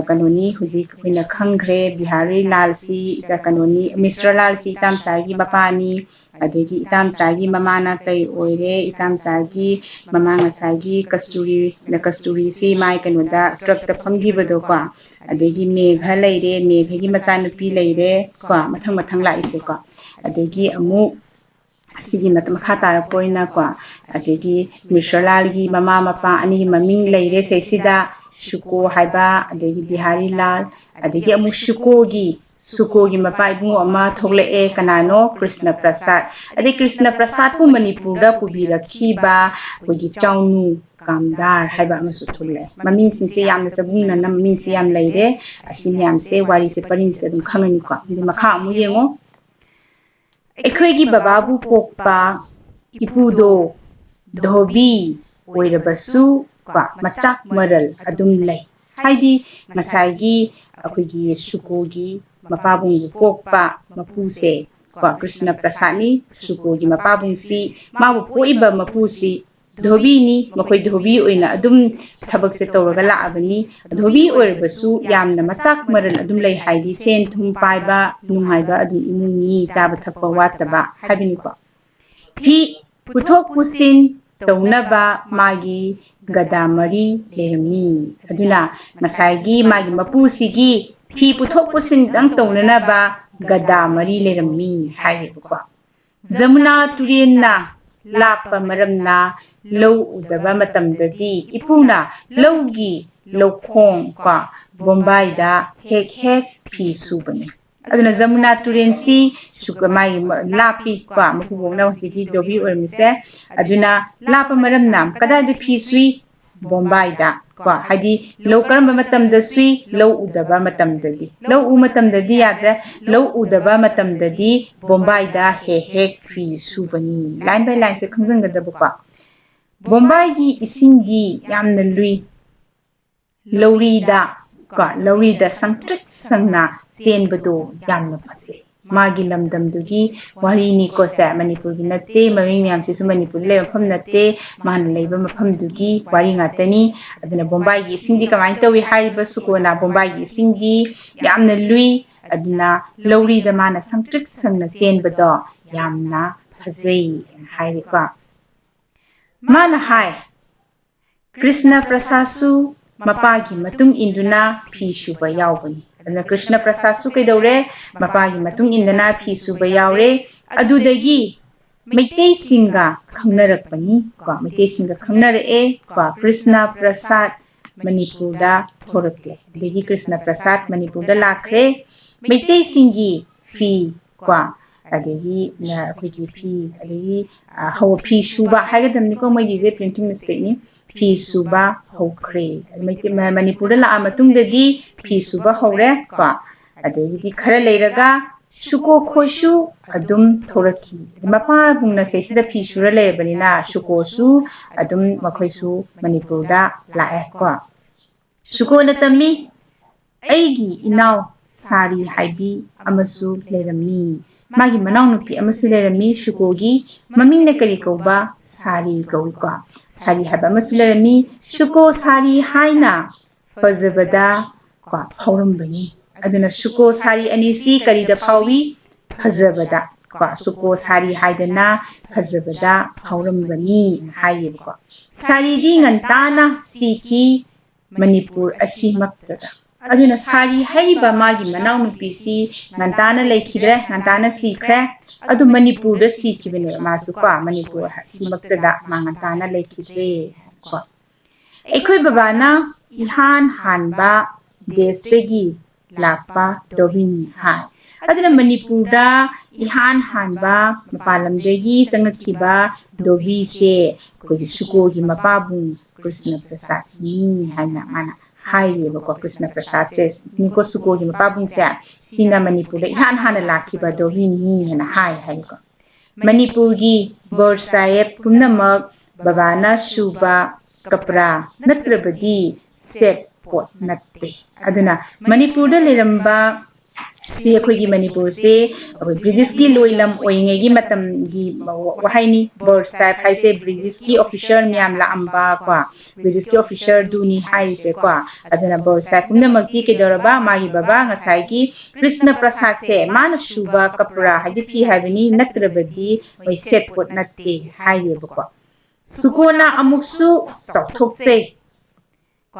ꯀꯩꯅꯣꯅꯤ ꯍꯧꯖꯤꯛ ꯑꯩꯈꯣꯏꯅ ꯈꯪꯈ꯭ꯔꯦ, ꯕꯤꯍꯥꯔꯤ ꯂꯥꯜꯁꯤ ꯀꯩꯅꯣꯅꯤ, ꯃꯤꯁ꯭ꯔ ꯂꯥꯜꯁꯤ ꯏꯇꯥꯝꯆꯥꯒꯤ ꯃꯄꯥꯅꯤ꯫ ꯑꯗꯒꯤ ꯏꯇꯥꯝꯆꯥꯒꯤ ꯃꯃꯥꯅ ꯀꯩ ꯑꯣꯏꯔꯦ? ꯏꯇꯥꯝꯆꯥꯒꯤ ꯃꯃꯥ ꯉꯁꯥꯏꯒꯤ ꯀꯁꯇꯨꯔꯤ, ꯀꯁꯇꯨꯔꯤꯁꯤ ꯃꯥꯏ ꯀꯩꯅꯣꯗ ꯇ꯭ꯔꯛꯇ ꯐꯝꯈꯤꯕꯗꯣꯀꯣ꯫ ꯑꯗꯒꯤ ꯃꯦꯘ ꯂꯩꯔꯦ, ꯃꯦꯘꯒꯤ ꯃꯆꯥꯅꯨꯄꯤ ꯂꯩꯔꯦ ꯀꯣ, ꯃꯊꯪ ꯃꯊꯪ ꯂꯥꯛꯏꯁꯦꯀꯣ꯫ ꯑꯗꯒꯤ ꯑꯃꯨꯛ ꯁꯤꯒꯤ ꯃꯇꯝ ꯃꯈꯥ ꯇꯥꯔꯛꯄ ꯑꯣꯏꯅꯀꯣ, ꯑꯗꯒꯤ ꯃꯤꯁ꯭ꯔ ꯂꯥꯜꯒꯤ ꯃꯃꯥ ꯃꯄꯥ ꯑꯅꯤꯒꯤ ꯃꯃꯤꯡ ꯂꯩꯔꯦ ꯁꯤꯁꯤꯗ, ꯁꯨꯀꯣ ꯍꯥꯏꯕ ꯑꯗꯒꯤ ꯕꯤꯍꯥꯔꯤ ꯂꯥꯜ, ꯑꯗꯒꯤ ꯑꯃꯨꯛ ꯁꯨꯀꯣꯒꯤ, ꯁꯨꯀꯣꯒꯤ ꯃꯄꯥ ꯏꯕꯨꯡꯉꯣ ꯑꯃ ꯊꯣꯛꯂꯛꯑꯦ, ꯀꯅꯥꯅꯣ? ꯀ꯭ꯔꯤꯁꯅ ꯄ꯭ꯔꯁꯥꯗ꯫ ꯑꯗꯩ ꯀ꯭ꯔꯤꯁꯅ ꯄ꯭ꯔꯁꯥꯗꯄꯨ ꯃꯅꯤꯄꯨꯔꯗ ꯄꯨꯕꯤꯔꯛꯈꯤꯕ ꯑꯩꯈꯣꯏꯒꯤ ꯆꯥꯎꯅꯨ ꯀꯥꯝꯗꯥꯔ ꯍꯥꯏꯕ ꯑꯃꯁꯨ ꯊꯣꯛꯂꯛꯑꯦ꯫ ꯃꯃꯤꯡꯁꯤꯡꯁꯦ ꯌꯥꯝꯅ ꯆꯒꯨꯡꯅꯅ ꯃꯃꯤꯡꯁꯦ ꯌꯥꯝ ꯂꯩꯔꯦ꯫ ꯑꯁꯤ ꯃꯌꯥꯝꯁꯦ ꯋꯥꯔꯤꯁꯦ ꯄꯔꯤꯡꯁꯦ ꯑꯗꯨꯝ ꯈꯪꯉꯅꯤꯀꯣ꯫ ꯑꯗꯩ ꯃꯈꯥ ꯑꯃꯨꯛ ꯌꯦꯡꯉꯣ꯫ ꯑꯩꯈꯣꯏꯒꯤ ꯕꯕꯥꯕꯨ ꯄꯣꯛꯄ ꯏꯄꯨꯗꯣ ꯙꯣꯕꯤ ꯑꯣꯏꯔꯕꯁꯨ ꯀꯣ ꯃꯆꯥꯛ ꯃꯔꯜ ꯑꯗꯨꯝ ꯂꯩ꯫ ꯍꯥꯏꯗꯤ ꯉꯁꯥꯏꯒꯤ ꯑꯩꯈꯣꯏꯒꯤ ꯁꯨꯀꯣꯒꯤ ꯃꯄꯥꯕꯨꯡꯕꯨ ꯄꯣꯛꯄ ꯃꯄꯨꯁꯦ ꯀꯣ ꯀ꯭ꯔꯤꯁꯅ ꯄ꯭ꯔꯁꯥꯗꯅꯤ꯫ ꯁꯨꯀꯣꯒꯤ ꯃꯄꯥꯕꯨꯡꯁꯤ, ꯃꯥꯕꯨ ꯄꯣꯛꯏꯕ ꯃꯄꯨꯁꯤ ꯙꯣꯕꯤꯅꯤ꯫ ꯃꯈꯣꯏ ꯙꯣꯕꯤ ꯑꯣꯏꯅ ꯑꯗꯨꯝ ꯊꯕꯛꯁꯦ ꯇꯧꯔꯒ ꯂꯥꯛꯑꯕꯅꯤ꯫ ꯙꯣꯕꯤ ꯑꯣꯏꯔꯕꯁꯨ ꯌꯥꯝꯅ ꯃꯆꯥꯛ ꯃꯔꯜ ꯑꯗꯨꯝ ꯂꯩ, ꯍꯥꯏꯗꯤ ꯁꯦꯟ ꯊꯨꯝ ꯄꯥꯏꯕ, ꯅꯨꯡꯉꯥꯏꯕ ꯑꯗꯨꯝ ꯏꯃꯨꯡꯅꯤ, ꯆꯥꯕ ꯊꯛꯄ ꯋꯥꯠꯇꯕ ꯍꯥꯏꯕꯅꯤꯀꯣ꯫ ꯐꯤ ꯄꯨꯊꯣꯛ ꯄꯨꯁꯤꯟ ꯇꯧꯅꯕ ꯃꯥꯒꯤ ꯒꯗꯥ ꯃꯔꯤ ꯂꯩꯔꯝꯃꯤ꯫ ꯑꯗꯨꯅ ꯉꯁꯥꯏꯒꯤ ꯃꯥꯒꯤ ꯃꯄꯨꯁꯤꯒꯤ ꯐꯤ ꯄꯨꯊꯣꯛ ꯄꯨꯁꯤꯟꯗꯪ ꯇꯧꯅꯅꯕ ꯒꯗꯥ ꯃꯔꯤ ꯂꯩꯔꯝꯃꯤ ꯍꯥꯏꯔꯦꯕꯀꯣ꯫ ꯖꯃꯨꯅꯥ ꯇꯨꯔꯦꯜꯅ ꯂꯥꯞꯄ ꯃꯔꯝꯅ ꯂꯧ ꯎꯗꯕ ꯃꯇꯝꯗꯗꯤ ꯏꯄꯨꯅ ꯂꯧꯒꯤ ꯂꯧꯈꯣꯡ ꯀꯣ ꯕꯣꯝꯕꯥꯏꯗ ꯍꯦꯛ ꯍꯦꯛ ꯐꯤ ꯁꯨꯕꯅꯤ꯫ ꯑꯗꯨꯅ ꯖꯃꯨꯅꯥ ꯇꯨꯔꯦꯜꯁꯤ ꯁꯨꯛ-, ꯃꯥꯒꯤ ꯃ-, ꯂꯥꯞꯄꯤ ꯀꯣ, ꯃꯀꯨꯕꯣꯛꯅ ꯍꯧꯖꯤꯛꯀꯤ ꯙꯣꯕꯤ ꯑꯣꯏꯔꯝꯃꯤꯁꯦ꯫ ꯑꯗꯨꯅ ꯂꯥꯞꯄ ꯃꯔꯝꯅ ꯀꯗꯥꯏꯗ ꯐꯤ ꯁꯨꯏ? ꯕꯣꯝꯕꯥꯏꯗ ꯀꯣ꯫ ꯍꯥꯏꯗꯤ ꯂꯧ ꯀꯔꯝꯕ ꯃꯇꯝꯗ ꯁꯨꯏ? ꯂꯧ ꯎꯗꯕ ꯃꯇꯝꯗꯗꯤ꯫ ꯂꯧ ꯎ ꯃꯇꯝꯗꯗꯤ ꯌꯥꯗ꯭ꯔꯦ꯫ ꯂꯧ ꯎꯗꯕ ꯃꯇꯝꯗꯗꯤ ꯕꯣꯝꯕꯥꯏꯗ ꯍꯦꯛ ꯍꯦꯛ ꯐꯤ ꯁꯨꯕꯅꯤ꯫ Line by lineꯁꯦ ꯈꯪꯖꯤꯟꯒꯗꯕꯀꯣ꯫ ꯕꯣꯝꯕꯥꯏꯒꯤ ꯏꯁꯤꯡꯗꯤ ꯌꯥꯝꯅ ꯂꯨꯏ꯫ ꯂꯧꯔꯤꯗ ꯀꯣ, ꯂꯧꯔꯤꯗ ꯁꯪꯇ꯭ꯔꯤꯛ ꯁꯪꯅ ꯆꯦꯟꯕꯗꯣ ꯌꯥꯝꯅ ꯐꯖꯩ꯫ ꯃꯥꯒꯤ ꯂꯝꯗꯝꯗꯨꯒꯤ ꯋꯥꯔꯤꯅꯤꯀꯣ ꯁꯦ, ꯃꯅꯤꯄꯨꯔꯒꯤ ꯅꯠꯇꯦ, ꯃꯃꯤꯡ ꯃꯌꯥꯝꯁꯤꯁꯨ ꯃꯅꯤꯄꯨꯔꯗ ꯂꯩꯕ ꯃꯐꯝ ꯅꯠꯇꯦ, ꯃꯥꯅ ꯂꯩꯕ ꯃꯐꯝꯗꯨꯒꯤ ꯋꯥꯔꯤ ꯉꯥꯛꯇꯅꯤ꯫ ꯑꯗꯨꯅ ꯕꯣꯝꯕꯥꯏꯒꯤ ꯏꯁꯤꯡꯗꯤ ꯀꯃꯥꯏꯅ ꯇꯧꯏ ꯍꯥꯏꯔꯤꯕ ꯁꯨꯀꯣꯅ? ꯕꯣꯝꯕꯥꯏꯒꯤ ꯏꯁꯤꯡꯗꯤ ꯌꯥꯝꯅ ꯂꯨꯏ, ꯑꯗꯨꯅ ꯂꯧꯔꯤꯗ ꯃꯥꯅ ꯁꯪꯇ꯭ꯔꯤꯛ ꯁꯪꯅ ꯆꯦꯟꯕꯗꯣ ꯌꯥꯝꯅ ꯐꯖꯩ ꯍꯥꯏꯔꯦꯀꯣ꯫ ꯃꯥꯅ ꯍꯥꯏ, ꯀ꯭ꯔꯤꯁꯅ ꯄ꯭ꯔꯁꯥꯗꯁꯨ ꯃꯄꯥꯒꯤ ꯃꯇꯨꯡ ꯏꯟꯗꯨꯅ ꯐꯤ ꯁꯨꯕ ꯌꯥꯎꯕꯅꯤ꯫ ꯑꯗꯨꯅ ꯀ꯭ꯔꯤꯁꯅ ꯄ꯭ꯔꯁꯥꯗꯁꯨ ꯀꯩꯗꯧꯔꯦ? ꯃꯄꯥꯒꯤ ꯃꯇꯨꯡ ꯏꯟꯗꯅ ꯐꯤ ꯁꯨꯕ ꯌꯥꯎꯔꯦ꯫ ꯑꯗꯨꯗꯒꯤ ꯃꯩꯇꯩꯁꯤꯡꯒ ꯈꯪꯅꯔꯛꯄꯅꯤ ꯀꯣ, ꯃꯩꯇꯩꯁꯤꯡꯒ ꯈꯪꯅꯔꯛꯑꯦ ꯀꯣ꯫ ꯀ꯭ꯔꯤꯁꯅ ꯄ꯭ꯔꯁꯥꯗ ꯃꯅꯤꯄꯨꯔꯗ ꯊꯣꯔꯛꯂꯦ, ꯑꯗꯒꯤ ꯀ꯭ꯔꯤꯁꯅ ꯄ꯭ꯔꯁꯥꯗ ꯃꯅꯤꯄꯨꯔꯗ ꯂꯥꯛꯈ꯭ꯔꯦ꯫ ꯃꯩꯇꯩꯁꯤꯡꯒꯤ ꯐꯤ ꯀꯣ, ꯑꯗꯒꯤ, ꯑ, ꯑꯩꯈꯣꯏꯒꯤ ꯐꯤ, ꯑꯗꯒꯤ, ꯑ, ꯍꯧ-, ꯐꯤ ꯁꯨꯕ ꯍꯥꯏꯒꯗꯕꯅꯤꯀꯣ, ꯃꯣꯏꯒꯤꯁꯦ printing mistakeꯅꯤ꯫ ꯐꯤ ꯁꯨꯕ ꯍꯧꯈ꯭ꯔꯦ꯫ ꯃꯩꯇꯩ-, ꯃ-, ꯃꯅꯤꯄꯨꯔꯗ ꯂꯥꯛꯑ ꯃꯇꯨꯡꯗꯗꯤ ꯐꯤ ꯁꯨꯕ ꯍꯧꯔꯦ ꯀꯣ꯫ ꯑꯗꯒꯤꯗꯤ ꯈꯔ ꯂꯩꯔꯒ ꯁꯨꯀꯣ ꯈꯣꯏꯁꯨ ꯑꯗꯨꯝ ꯊꯣꯔꯛꯈꯤ꯫ ꯃꯄꯥꯕꯨꯡꯅ ꯁꯩꯁꯤꯗ ꯐꯤ ꯁꯨꯔ ꯂꯩꯔꯕꯅꯤꯅ ꯁꯨꯀꯣꯁꯨ ꯑꯗꯨꯝ ꯃꯈꯣꯏꯁꯨ ꯃꯅꯤꯄꯨꯔꯗ ꯂꯥꯛꯑꯦ ꯀꯣ꯫ ꯁꯨꯀꯣꯅ ꯇꯝꯃꯤ, "ꯑꯩꯒꯤ ꯏꯅꯥꯎ ꯁꯥꯔꯤ ꯍꯥꯏꯕꯤ ꯑꯃꯁꯨ ꯂꯩꯔꯝꯃꯤ꯫ ꯃꯥꯒꯤ ꯃꯅꯥꯎꯅꯨꯄꯤ ꯑꯃꯁꯨ ꯂꯩꯔꯝꯃꯤ꯫ ꯁꯨꯀꯣꯒꯤ ꯃꯃꯤꯡꯅ ꯀꯔꯤ ꯀꯧꯕ? ꯁꯥꯔꯤ ꯀꯧꯏꯀꯣ꯫ ꯁꯥꯔꯤ ꯍꯥꯏꯕ ꯑꯃꯁꯨ ꯂꯩꯔꯝꯃꯤ꯫ ꯁꯨꯀꯣ ꯁꯥꯔꯤ ꯍꯥꯏꯅ ꯐꯖꯕꯗ ꯀꯣ ꯐꯥꯎꯔꯝꯕꯅꯤ"꯫ ꯑꯗꯨꯅ ꯁꯨꯀꯣ ꯁꯥꯔꯤ ꯑꯅꯤꯁꯤ ꯀꯔꯤꯗ ꯐꯥꯎꯏ? ꯐꯖꯕꯗ ꯀꯣ꯫ ꯁꯨꯀꯣ ꯁꯥꯔꯤ ꯍꯥꯏꯗꯅ ꯐꯖꯕꯗ ꯐꯥꯎꯔꯝꯕꯅꯤ ꯍꯥꯏꯌꯦꯕꯀꯣ꯫ ꯁꯥꯔꯤꯗꯤ ꯉꯟꯇꯥꯅ ꯁꯤꯈꯤ, ꯃꯅꯤꯄꯨꯔ ꯑꯁꯤꯃꯛꯇꯗ꯫ ꯑꯗꯨꯅ ꯁꯥꯔꯤ ꯍꯥꯏꯔꯤꯕ ꯃꯥꯒꯤ ꯃꯅꯥꯎꯅꯨꯄꯤꯁꯤ ꯉꯟꯇꯥꯅ ꯂꯩꯈꯤꯗ꯭ꯔꯦ, ꯉꯟꯇꯥꯅ ꯁꯤꯈ꯭ꯔꯦ꯫ ꯑꯗꯨ ꯃꯅꯤꯄꯨꯔꯗ ꯁꯤꯈꯤꯕꯅꯦꯕ ꯃꯥꯁꯨ ꯀꯣ, ꯃꯅꯤꯄꯨꯔ ꯑꯁꯤꯃꯛꯇꯗ ꯃꯥ ꯉꯟꯇꯥꯅ ꯂꯩꯈꯤꯗ꯭ꯔꯦ ꯀꯣ꯫ ꯑꯩꯈꯣꯏ ꯕꯕꯥꯅ ꯏꯍꯥꯟ ꯍꯥꯟꯕ ꯗꯦꯁꯇꯒꯤ ꯂꯥꯛꯄ ꯙꯣꯕꯤꯅꯤ ꯍꯥꯏ꯫ ꯑꯗꯨꯅ ꯃꯅꯤꯄꯨꯔꯗ ꯏꯍꯥꯟ ꯍꯥꯟꯕ ꯃꯄꯥꯟ ꯂꯝꯗꯒꯤ ꯆꯪꯉꯛꯈꯤꯕ ꯙꯣꯕꯤꯁꯦ ꯑꯩꯈꯣꯏꯒꯤ ꯁꯨꯀꯣꯒꯤ ꯃꯄꯥꯕꯨꯡ ꯀ꯭ꯔꯤꯁꯅ ꯄ꯭ꯔꯁꯥꯗꯁꯤꯅꯤ ꯍꯥꯏꯅ ꯃꯥꯅ ꯍꯥꯏꯔꯤꯑꯕꯀꯣ꯫ ꯀ꯭ꯔꯤꯁꯅ ꯄ꯭ꯔꯁꯥꯗꯁꯦ ꯅꯤꯀꯣ ꯁꯨꯀꯣꯒꯤ ꯃꯄꯥꯕꯨꯡꯁꯦ ꯁꯤꯅ ꯃꯅꯤꯄꯨꯔꯗ ꯏꯍꯥꯟ ꯍꯥꯟꯅ ꯂꯥꯛꯈꯤꯕ ꯙꯣꯕꯤꯅꯤ ꯍꯥꯏꯅ ꯍꯥꯏ ꯍꯥꯏꯀꯣ꯫ ꯃꯅꯤꯄꯨꯔꯒꯤ ꯕꯣꯔ ꯁꯥꯍꯦꯕ ꯄꯨꯝꯅꯃꯛ ꯕꯕꯥꯅ ꯁꯨꯕ ꯀꯄ꯭ꯔꯥ ꯅꯠꯇ꯭ꯔꯕꯗꯤ ꯁꯦꯠ ꯄꯣꯠ ꯅꯠꯇꯦ꯫ ꯑꯗꯨꯅ ꯃꯅꯤꯄꯨꯔꯗ ꯂꯩꯔꯝꯕ ꯁꯤ ꯑꯩꯈꯣꯏꯒꯤ ꯃꯅꯤꯄꯨꯔꯁꯦ ꯑꯩꯈꯣꯏ ꯕ꯭ꯔꯤꯇꯤꯁꯀꯤ ꯂꯣꯏꯂꯝ ꯑꯣꯏꯔꯤꯉꯩꯒꯤ ꯃꯇꯝꯒꯤ ꯋꯥꯍꯩꯅꯤ꯫ ꯕꯣꯔ ꯁꯥꯍꯦꯕ ꯍꯥꯏꯁꯦ ꯕ꯭ꯔꯤꯇꯤꯁꯀꯤ ꯑꯣꯐꯤꯁꯔ ꯃꯌꯥꯝ ꯂꯥꯛꯑꯝꯕ ꯀꯣ, ꯕ꯭ꯔꯤꯇꯤꯁꯀꯤ ꯑꯣꯐꯤꯁꯔꯗꯨꯅꯤ ꯍꯥꯏꯔꯤꯁꯦꯀꯣ꯫ ꯑꯗꯨꯅ ꯕꯣꯔ ꯁꯥꯍꯦꯕ ꯄꯨꯝꯅꯃꯛꯇꯤ ꯀꯩꯗꯧꯔꯕ? ꯃꯥꯒꯤ ꯕꯕꯥ ꯉꯁꯥꯏꯒꯤ ꯀ꯭ꯔꯤꯁꯅ ꯄ꯭ꯔꯁꯥꯗꯁꯦ ꯃꯥꯅ ꯁꯨꯕ ꯀꯄ꯭ꯔꯥ ꯍꯥꯏꯗꯤ ꯐꯤ ꯍꯥꯏꯕꯅꯤ, ꯅꯠꯇ꯭ꯔꯕꯗꯤ ꯃꯣꯏ ꯁꯦꯠ ꯄꯣꯠ ꯅꯠꯇꯦ ꯍꯥꯏꯔꯤꯑꯕꯀꯣ꯫ ꯁꯨꯀꯣꯅ ꯑꯃꯨꯛꯁꯨ ꯆꯥꯎꯊꯣꯛꯆꯩ꯫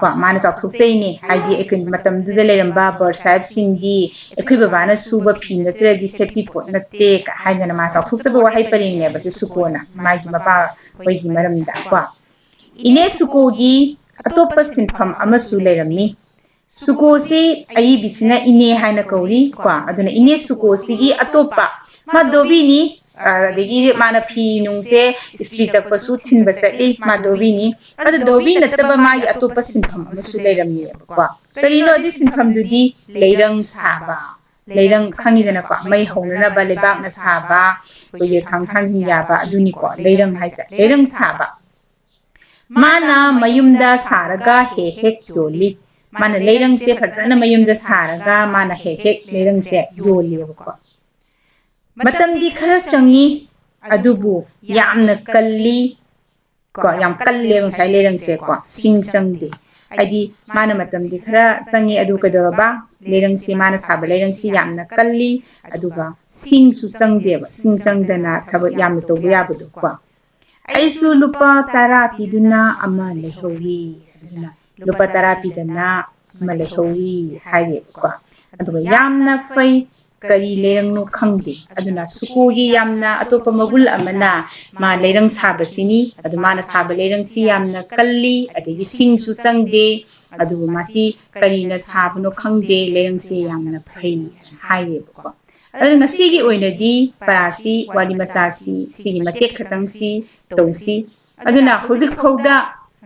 ꯀꯣ, ꯃꯥꯅ ꯆꯥꯎꯊꯣꯛꯆꯩꯅꯦ꯫ ꯍꯥꯏꯗꯤ ꯑꯩꯈꯣꯏ ꯃꯇꯝꯗꯨꯗ ꯂꯩꯔꯝꯕ ꯕꯣꯔ ꯁꯥꯍꯦꯕꯁꯤꯡꯗꯤ ꯑꯩꯈꯣꯏ ꯕꯕꯥꯅ ꯁꯨꯕ ꯐꯤ ꯅꯠꯇ꯭ꯔꯗꯤ ꯁꯦꯠꯄꯤ ꯄꯣꯠ ꯅꯠꯇꯦ ꯀ ꯍꯥꯏꯗꯅ ꯃꯥ ꯆꯥꯎꯊꯣꯛꯆꯕ ꯋꯥꯍꯩ ꯄꯔꯦꯡꯅꯦꯕ ꯁꯤ ꯁꯨꯀꯣꯅ ꯃꯥꯒꯤ ꯃꯄꯥ ꯍꯣꯏꯒꯤ ꯃꯔꯝꯗ ꯀꯣ꯫ ꯏꯅꯦ ꯁꯨꯀꯣꯒꯤ ꯑꯇꯣꯞꯄ ꯁꯤꯟꯐꯝ ꯑꯃꯁꯨ ꯂꯩꯔꯝꯃꯤ꯫ ꯁꯨꯀꯣꯁꯤ ꯑꯏꯕꯤꯁꯤꯅ ꯏꯅꯦ ꯍꯥꯏꯅ ꯀꯧꯔꯤ ꯀꯣ꯫ ꯑꯗꯨꯅ ꯏꯅꯦ ꯁꯨꯀꯣꯁꯤꯒꯤ ꯑꯇꯣꯞꯄ, ꯃꯥ ꯙꯣꯕꯤꯅꯤ, ꯑꯗꯒꯤ ꯃꯥꯅ ꯐꯤ ꯅꯨꯡꯁꯦ ꯏꯁꯇ꯭ꯔꯤ ꯇꯛꯄꯁꯨ ꯊꯤꯟꯕ ꯆꯠꯂꯤ, ꯃꯥ ꯙꯣꯕꯤꯅꯤ꯫ ꯑꯗꯨ ꯙꯣꯕꯤ ꯅꯠꯇꯕ ꯃꯥꯒꯤ ꯑꯇꯣꯞꯄ ꯁꯤꯟꯐꯝ ꯑꯃꯁꯨ ꯂꯩꯔꯝꯃꯦꯕꯀꯣ꯫ ꯀꯔꯤꯅꯣ ꯑꯗꯨ ꯁꯤꯟꯐꯝꯗꯨꯗꯤ? ꯂꯩꯔꯪ ꯁꯥꯕ꯫ ꯂꯩꯔꯪ ꯈꯪꯉꯤꯗꯅꯀꯣ, ꯃꯩ ꯍꯧꯅꯅꯕ ꯂꯩꯕꯥꯛꯅ ꯁꯥꯕ, ꯑꯩꯈꯣꯏꯒꯤ ꯊꯥꯡ ꯊꯥꯡꯖꯤꯟ ꯌꯥꯕ, ꯑꯗꯨꯅꯤꯀꯣ ꯂꯩꯔꯪ ꯍꯥꯏꯁꯦ꯫ ꯂꯩꯔꯪ ꯁꯥꯕ꯫ ꯃꯥꯅ ꯃꯌꯨꯝꯗ ꯁꯥꯔꯒ ꯍꯦꯛ ꯍꯦꯛ ꯌꯣꯜꯂꯤ꯫ ꯃꯥꯅ ꯂꯩꯔꯪꯁꯦ ꯐꯖꯅ ꯃꯌꯨꯝꯗ ꯁꯥꯔꯒ ꯃꯥꯅ ꯍꯦꯛ ꯍꯦꯛ ꯂꯩꯔꯪꯁꯦ ꯌꯣꯜꯂꯦꯕꯀꯣ꯫ ꯃꯇꯝꯗꯤ ꯈꯔ ꯆꯪꯉꯤ, ꯑꯗꯨꯕꯨ ꯌꯥꯝꯅ ꯀꯜꯂꯤ꯫ ꯀꯣ, ꯌꯥꯝ ꯀꯜꯂꯦꯕ ꯉꯁꯥꯏ ꯂꯩꯔꯪꯁꯦ ꯀꯣ, ꯁꯤꯡ ꯆꯪꯗꯦ꯫ ꯍꯥꯏꯗꯤ ꯃꯥꯅ ꯃꯇꯝꯗꯤ ꯈꯔ ꯆꯪꯉꯤ, ꯑꯗꯨ ꯀꯩꯗꯧꯔꯕ? ꯂꯩꯔꯪꯁꯤ, ꯃꯥꯅ ꯁꯥꯕ ꯂꯩꯔꯪꯁꯤ ꯌꯥꯝꯅ ꯀꯜꯂꯤ, ꯑꯗꯨꯒ ꯁꯤꯡꯁꯨ ꯆꯪꯗꯦꯕ꯫ ꯁꯤꯡ ꯆꯪꯗꯅ ꯊꯕꯛ ꯌꯥꯝꯅ ꯇꯧꯕ ꯌꯥꯕꯗꯣ ꯀꯣ꯫ ꯑꯩꯁꯨ ꯂꯨꯄꯥ ꯇꯔꯥ ꯄꯤꯗꯨꯅ ꯑꯃ ꯂꯩꯍꯧꯔꯤ꯫ ꯑꯗꯨꯅ ꯂꯨꯄꯥ ꯇꯔꯥ ꯄꯤꯗꯅ ꯑꯃ ꯂꯩꯍꯧꯔꯤ ꯍꯥꯏꯔꯦꯕꯀꯣ꯫ ꯑꯗꯨꯒ ꯌꯥꯝꯅ ꯐꯩ, ꯀꯔꯤ ꯂꯩꯔꯪꯅꯣ ꯈꯪꯗꯦ꯫ ꯑꯗꯨꯅ ꯁꯨꯀꯣꯒꯤ ꯌꯥꯝꯅ ꯑꯇꯣꯞꯄ ꯃꯒꯨꯟ ꯑꯃꯅ ꯃꯥ ꯂꯩꯔꯪ ꯁꯥꯕꯁꯤꯅꯤ꯫ ꯑꯗꯨ ꯃꯥꯅ ꯁꯥꯕ ꯂꯩꯔꯪꯁꯤ ꯌꯥꯝꯅ ꯀꯜꯂꯤ, ꯑꯗꯒꯤ ꯁꯤꯡꯁꯨ ꯆꯪꯗꯦ꯫ ꯑꯗꯨꯕꯨ ꯃꯥꯁꯤ ꯀꯔꯤꯅ ꯁꯥꯕꯅꯣ ꯈꯪꯗꯦ, ꯂꯩꯔꯪꯁꯤ ꯌꯥꯝꯅ ꯐꯩ ꯍꯥꯏꯔꯦꯕꯀꯣ꯫ ꯑꯗꯨꯅ ꯉꯁꯤꯒꯤ ꯑꯣꯏꯅꯗꯤ ꯄꯔꯥꯁꯤ, ꯋꯥꯔꯤ ꯃꯆꯥꯁꯤ, ꯁꯤꯒꯤ ꯃꯇꯦꯛ ꯈꯛꯇꯪꯁꯤ ꯇꯧꯁꯤ꯫ ꯑꯗꯨꯅ ꯍꯧꯖꯤꯛ ꯐꯥꯎꯗ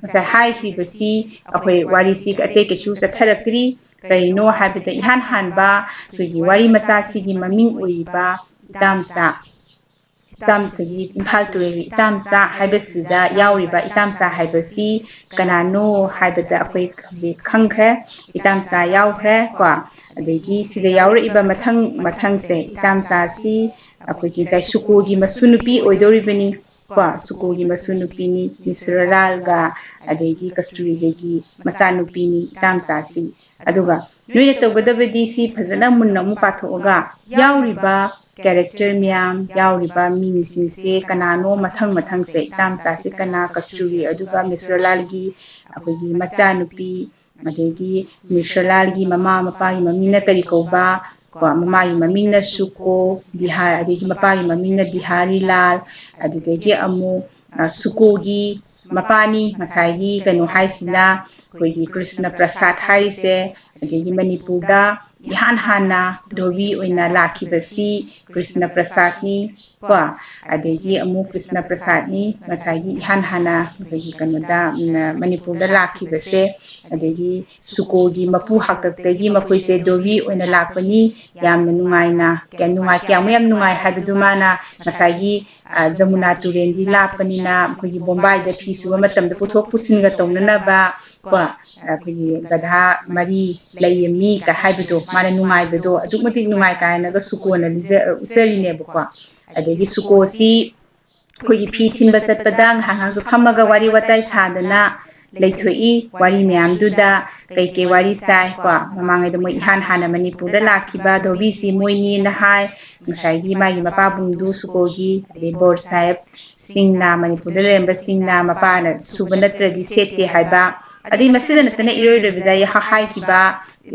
ꯉꯁꯥꯏ ꯍꯥꯏꯈ꯭ꯔꯤꯕꯁꯤ ꯑꯩꯈꯣꯏ ꯋꯥꯔꯤꯁꯤ ꯑꯇꯩ ꯀꯩꯁꯨ ꯆꯠꯊꯔꯛꯇ꯭ꯔꯤ꯫ ꯀꯔꯤꯅꯣ ꯍꯥꯏꯕꯗ ꯏꯍꯥꯟ ꯍꯥꯟꯕ ꯑꯩꯈꯣꯏꯒꯤ ꯋꯥꯔꯤ ꯃꯆꯥꯁꯤꯒꯤ ꯃꯃꯤꯡ ꯑꯣꯏꯔꯤꯕ ꯏꯇꯥꯝꯆꯥ, ꯏꯇꯥꯝꯆꯥꯒꯤ ꯏꯝꯐꯥꯜ ꯇꯨꯔꯦꯜꯒꯤ ꯏꯇꯥꯝꯆꯥ ꯍꯥꯏꯕꯁꯤꯗ ꯌꯥꯎꯔꯤꯕ ꯏꯇꯥꯝꯆꯥ ꯍꯥꯏꯕꯁꯤ ꯀꯅꯥꯅꯣ ꯍꯥꯏꯕꯗ ꯑꯩꯈꯣꯏ ꯍꯧꯖꯤꯛ ꯈꯪꯈ꯭ꯔꯦ꯫ ꯏꯇꯥꯝꯆꯥ ꯌꯥꯎꯈ꯭ꯔꯦ ꯀꯣ꯫ ꯑꯗꯒꯤ ꯁꯤꯗ ꯌꯥꯎꯔꯛꯏꯕ ꯃꯊꯪ ꯃꯊꯪꯁꯦ ꯏꯇꯥꯝꯆꯥꯁꯤ ꯑꯩꯈꯣꯏꯒꯤ ꯉꯁꯥꯏ ꯁꯨꯀꯣꯒꯤ ꯃꯁꯨ ꯅꯨꯄꯤ ꯑꯣꯏꯗꯧꯔꯤꯕꯅꯤ꯫ ꯀꯣ, ꯁꯨꯀꯣꯒꯤ ꯃꯁꯨ ꯅꯨꯄꯤꯅꯤ, ꯃꯤꯁ ꯁꯨꯔꯂꯥꯜꯒ ꯑꯗꯒꯤ ꯀꯁꯇꯨꯔꯤꯗꯒꯤ ꯃꯆꯥꯅꯨꯄꯤꯅꯤ ꯏꯇꯥꯝꯆꯥꯁꯤ꯫ ꯑꯗꯨꯒ ꯅꯣꯏꯅ ꯇꯧꯒꯗꯕꯗꯤ ꯁꯤ ꯐꯖꯅ ꯃꯨꯟꯅ ꯑꯃꯨꯛ ꯄꯥꯊꯣꯛꯑꯒ ꯌꯥꯎꯔꯤꯕ ꯀꯦꯔꯦꯛꯇꯔ ꯃꯌꯥꯝ, ꯌꯥꯎꯔꯤꯕ ꯃꯤꯁꯤꯡꯁꯦ ꯀꯅꯥꯅꯣ, ꯃꯊꯪ ꯃꯊꯪꯁꯦ ꯏꯇꯥꯝꯆꯥꯁꯦ ꯀꯅꯥ, ꯀꯁꯇꯨꯔꯤ ꯑꯗꯨꯒ ꯃꯤꯁ ꯁꯨꯔꯂꯥꯜꯒꯤ ꯑꯩꯈꯣꯏꯒꯤ ꯃꯆꯥꯅꯨꯄꯤ, ꯑꯗꯒꯤ ꯃꯤꯁ ꯁꯨꯔꯂꯥꯜꯒꯤ ꯃꯃꯥ ꯃꯄꯥꯒꯤ ꯃꯃꯤꯡꯅ ꯀꯔꯤ ꯀꯧꯕ, ꯀꯣ, ꯃꯃꯥꯒꯤ ꯃꯃꯤꯡꯅ ꯁꯨꯀꯣ, ꯕꯤꯍꯥꯔ, ꯑꯗꯒꯤ ꯃꯄꯥꯒꯤ ꯃꯃꯤꯡꯅ ꯕꯤꯍꯥꯔꯤ ꯂꯥꯜ, ꯑꯗꯨꯗꯒꯤ ꯑꯃꯨꯛ, ꯑ, ꯁꯨꯀꯣꯒꯤ ꯃꯄꯥꯅꯤ ꯉꯁꯥꯏꯒꯤ ꯀꯩꯅꯣ ꯍꯥꯏꯁꯤꯅ ꯑꯩꯈꯣꯏꯒꯤ ꯀ꯭ꯔꯤꯁꯅ ꯄ꯭ꯔꯁꯥꯗ ꯍꯥꯏꯔꯤꯁꯦ꯫ ꯑꯗꯒꯤ ꯃꯅꯤꯄꯨꯔꯗ ꯏꯍꯥꯟ ꯍꯥꯟꯅ ꯙꯣꯕꯤ ꯑꯣꯏꯅ ꯂꯥꯛꯈꯤꯕꯁꯤ ꯀ꯭ꯔꯤꯁꯅ ꯄ꯭ꯔꯁꯥꯗꯅꯤ꯫ ꯀꯣ, ꯑꯗꯒꯤ ꯑꯃꯨꯛ ꯀ꯭ꯔꯤꯁꯅ ꯄ꯭ꯔꯁꯥꯗꯅꯤ, ꯉꯁꯥꯏꯒꯤ ꯏꯍꯥꯟ ꯍꯥꯟꯅ ꯑꯩꯈꯣꯏꯒꯤ ꯀꯩꯅꯣꯗ, ꯎꯝ, ꯃꯅꯤꯄꯨꯔꯗ ꯂꯥꯛꯈꯤꯕꯁꯦ꯫ ꯑꯗꯒꯤ ꯁꯨꯀꯣꯒꯤ ꯃꯄꯨ ꯍꯥꯛꯇꯛꯇꯒꯤ ꯃꯈꯣꯏꯁꯦ ꯙꯣꯕꯤ ꯑꯣꯏꯅ ꯂꯥꯛꯄꯅꯤ꯫ ꯌꯥꯝꯅ ꯅꯨꯡꯉꯥꯏꯅ, ꯀꯌꯥ ꯅꯨꯡꯉꯥꯏ, ꯀꯌꯥꯃꯨꯛ ꯌꯥꯝ ꯅꯨꯡꯉꯥꯏ ꯍꯥꯏꯕꯗꯨ ꯃꯥꯅ ꯉꯁꯥꯏꯒꯤ, ꯑ, ꯖꯃꯨꯅꯥ ꯇꯨꯔꯦꯜꯗꯤ ꯂꯥꯞꯄꯅꯤꯅ ꯑꯩꯈꯣꯏꯒꯤ ꯕꯣꯝꯕꯥꯏꯗ ꯐꯤ ꯁꯨꯕ ꯃꯇꯝꯗ ꯄꯨꯊꯣꯛ ꯄꯨꯁꯤꯟꯒ ꯇꯧꯅꯅꯕ ꯀꯣ, ꯑꯩꯈꯣꯏꯒꯤ ꯒꯙꯥ ꯃꯔꯤ ꯂꯩꯔꯝꯃꯤ ꯀ ꯍꯥꯏꯕꯗꯣ, ꯃꯥꯅ ꯅꯨꯡꯉꯥꯏꯕꯗꯣ ꯑꯗꯨꯛ ꯃꯇꯤꯛ ꯅꯨꯡꯉꯥꯏ ꯀꯥꯏꯅꯒ ꯁꯨꯀꯣꯅ ꯂꯤꯖ-, ꯎꯠꯆꯔꯤꯅꯦꯕꯀꯣ꯫ ꯑꯗꯒꯤ ꯁꯨꯀꯣꯁꯤ ꯑꯩꯈꯣꯏꯒꯤ ꯐꯤ ꯊꯤꯟꯕ ꯆꯠꯄꯗ ꯉꯥꯏꯍꯥꯛ ꯉꯥꯏꯍꯥꯛꯁꯨ ꯐꯝꯃꯒ ꯋꯥꯔꯤ ꯋꯥꯇꯥꯏ ꯁꯥꯗꯅ ꯂꯩꯊꯣꯛꯏ꯫ ꯋꯥꯔꯤ ꯃꯌꯥꯝꯗꯨꯗ ꯀꯩꯀꯩ ꯋꯥꯔꯤ ꯁꯥꯏ ꯀꯣ, ꯃꯃꯥꯡꯉꯩꯗ ꯃꯣꯏ ꯏꯍꯥꯟ ꯍꯥꯟꯅ ꯃꯅꯤꯄꯨꯔꯗ ꯂꯥꯛꯈꯤꯕ ꯙꯣꯕꯤꯁꯤ ꯃꯣꯏꯅꯤꯅ ꯍꯥꯏ꯫ ꯉꯁꯥꯏꯒꯤ ꯃꯥꯒꯤ ꯃꯄꯥꯕꯨꯡꯗꯨ ꯁꯨꯀꯣꯒꯤ, ꯑꯗꯩ ꯕꯣꯔ ꯁꯥꯍꯦꯕ ꯁꯤꯡꯅ, ꯃꯅꯤꯄꯨꯔꯗ ꯂꯩꯔꯝꯕꯁꯤꯡꯅ ꯃꯄꯥꯅ ꯁꯨꯕ ꯅꯠꯇ꯭ꯔꯗꯤ ꯁꯦꯠꯇꯦ ꯍꯥꯏꯕ, ꯑꯗꯩ ꯃꯁꯤꯗ ꯅꯠꯇꯅ ꯏꯔꯣꯏ ꯂꯣꯏꯕꯗ ꯍꯥꯏꯈꯤꯕ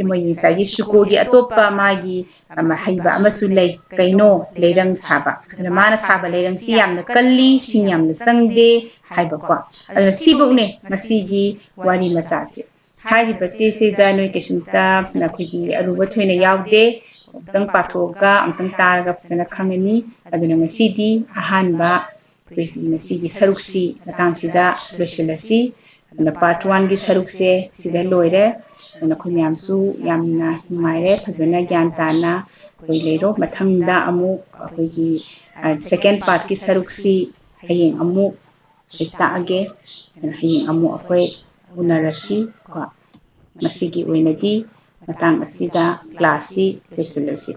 ꯃꯣꯏꯒꯤ ꯉꯁꯥꯏꯒꯤ ꯁꯨꯀꯣꯒꯤ ꯑꯇꯣꯞꯄ ꯃꯥꯒꯤ ꯑꯃ ꯍꯩꯕ ꯑꯃꯁꯨ ꯂꯩ꯫ ꯀꯩꯅꯣ? ꯂꯩꯔꯪ ꯁꯥꯕ꯫ ꯑꯗꯨꯅ ꯃꯥꯅ ꯁꯥꯕ ꯂꯩꯔꯪꯁꯤ ꯌꯥꯝꯅ ꯀꯜꯂꯤ, ꯁꯤꯡ ꯌꯥꯝꯅ ꯆꯪꯗꯦ ꯍꯥꯏꯕꯀꯣ꯫ ꯑꯗꯨꯅ ꯁꯤꯐꯧꯅꯦ ꯉꯁꯤꯒꯤ ꯋꯥꯔꯤ ꯃꯆꯥꯁꯦ꯫ ꯍꯥꯏꯔꯤꯕ ꯆꯦꯁꯤꯗ ꯅꯣꯏ ꯀꯩꯁꯨꯝꯇ ꯑꯩꯈꯣꯏꯒꯤ ꯑꯔꯨꯕ ꯊꯣꯏꯅ ꯌꯥꯎꯗꯦ꯫ ꯑꯃꯨꯛꯇꯪ ꯄꯥꯊꯣꯛꯑꯒ ꯑꯃꯨꯛꯇꯪ ꯇꯥꯔꯒ ꯐꯖꯅ ꯈꯪꯉꯅꯤ꯫ ꯑꯗꯨꯅ ꯉꯁꯤꯗꯤ ꯑꯍꯥꯟꯕ ꯑꯩꯈꯣꯏꯒꯤ ꯉꯁꯤꯒꯤ ꯁꯔꯨꯛꯁꯤ ꯃꯇꯥꯡꯁꯤꯗ ꯂꯣꯏꯁꯤꯜꯂꯁꯤ꯫ ꯑꯗꯨꯅ part one ꯒꯤ ꯁꯔꯨꯛꯁꯦ ꯁꯤꯗ ꯂꯣꯏꯔꯦ꯫ ꯑꯗꯨꯅ ꯑꯩꯈꯣꯏ ꯃꯌꯥꯝꯁꯨ ꯌꯥꯝꯅ ꯅꯨꯡꯉꯥꯏꯔꯦ, ꯐꯖꯅ ꯒ꯭ꯌꯥꯟ ꯇꯥꯅ ꯑꯩꯈꯣꯏ ꯂꯩꯔꯣ꯫ ꯃꯊꯪꯗ ꯑꯃꯨꯛ ꯑꯩꯈꯣꯏꯒꯤ, ꯑ, second part ꯀꯤ ꯁꯔꯨꯛꯁꯤ ꯍꯌꯦꯡ ꯑꯃꯨꯛ ꯑꯩ ꯇꯥꯛꯑꯒꯦ꯫ ꯑꯗꯨꯅ ꯍꯌꯦꯡ ꯑꯃꯨꯛ ꯑꯩꯈꯣꯏ ꯎꯅꯔꯁꯤ ꯀꯣ꯫ ꯉꯁꯤꯒꯤ ꯑꯣꯏꯅꯗꯤ ꯃꯇꯥꯡ ꯑꯁꯤꯗ class ꯁꯤ ꯂꯣꯏꯁꯤꯜꯂꯁꯤ꯫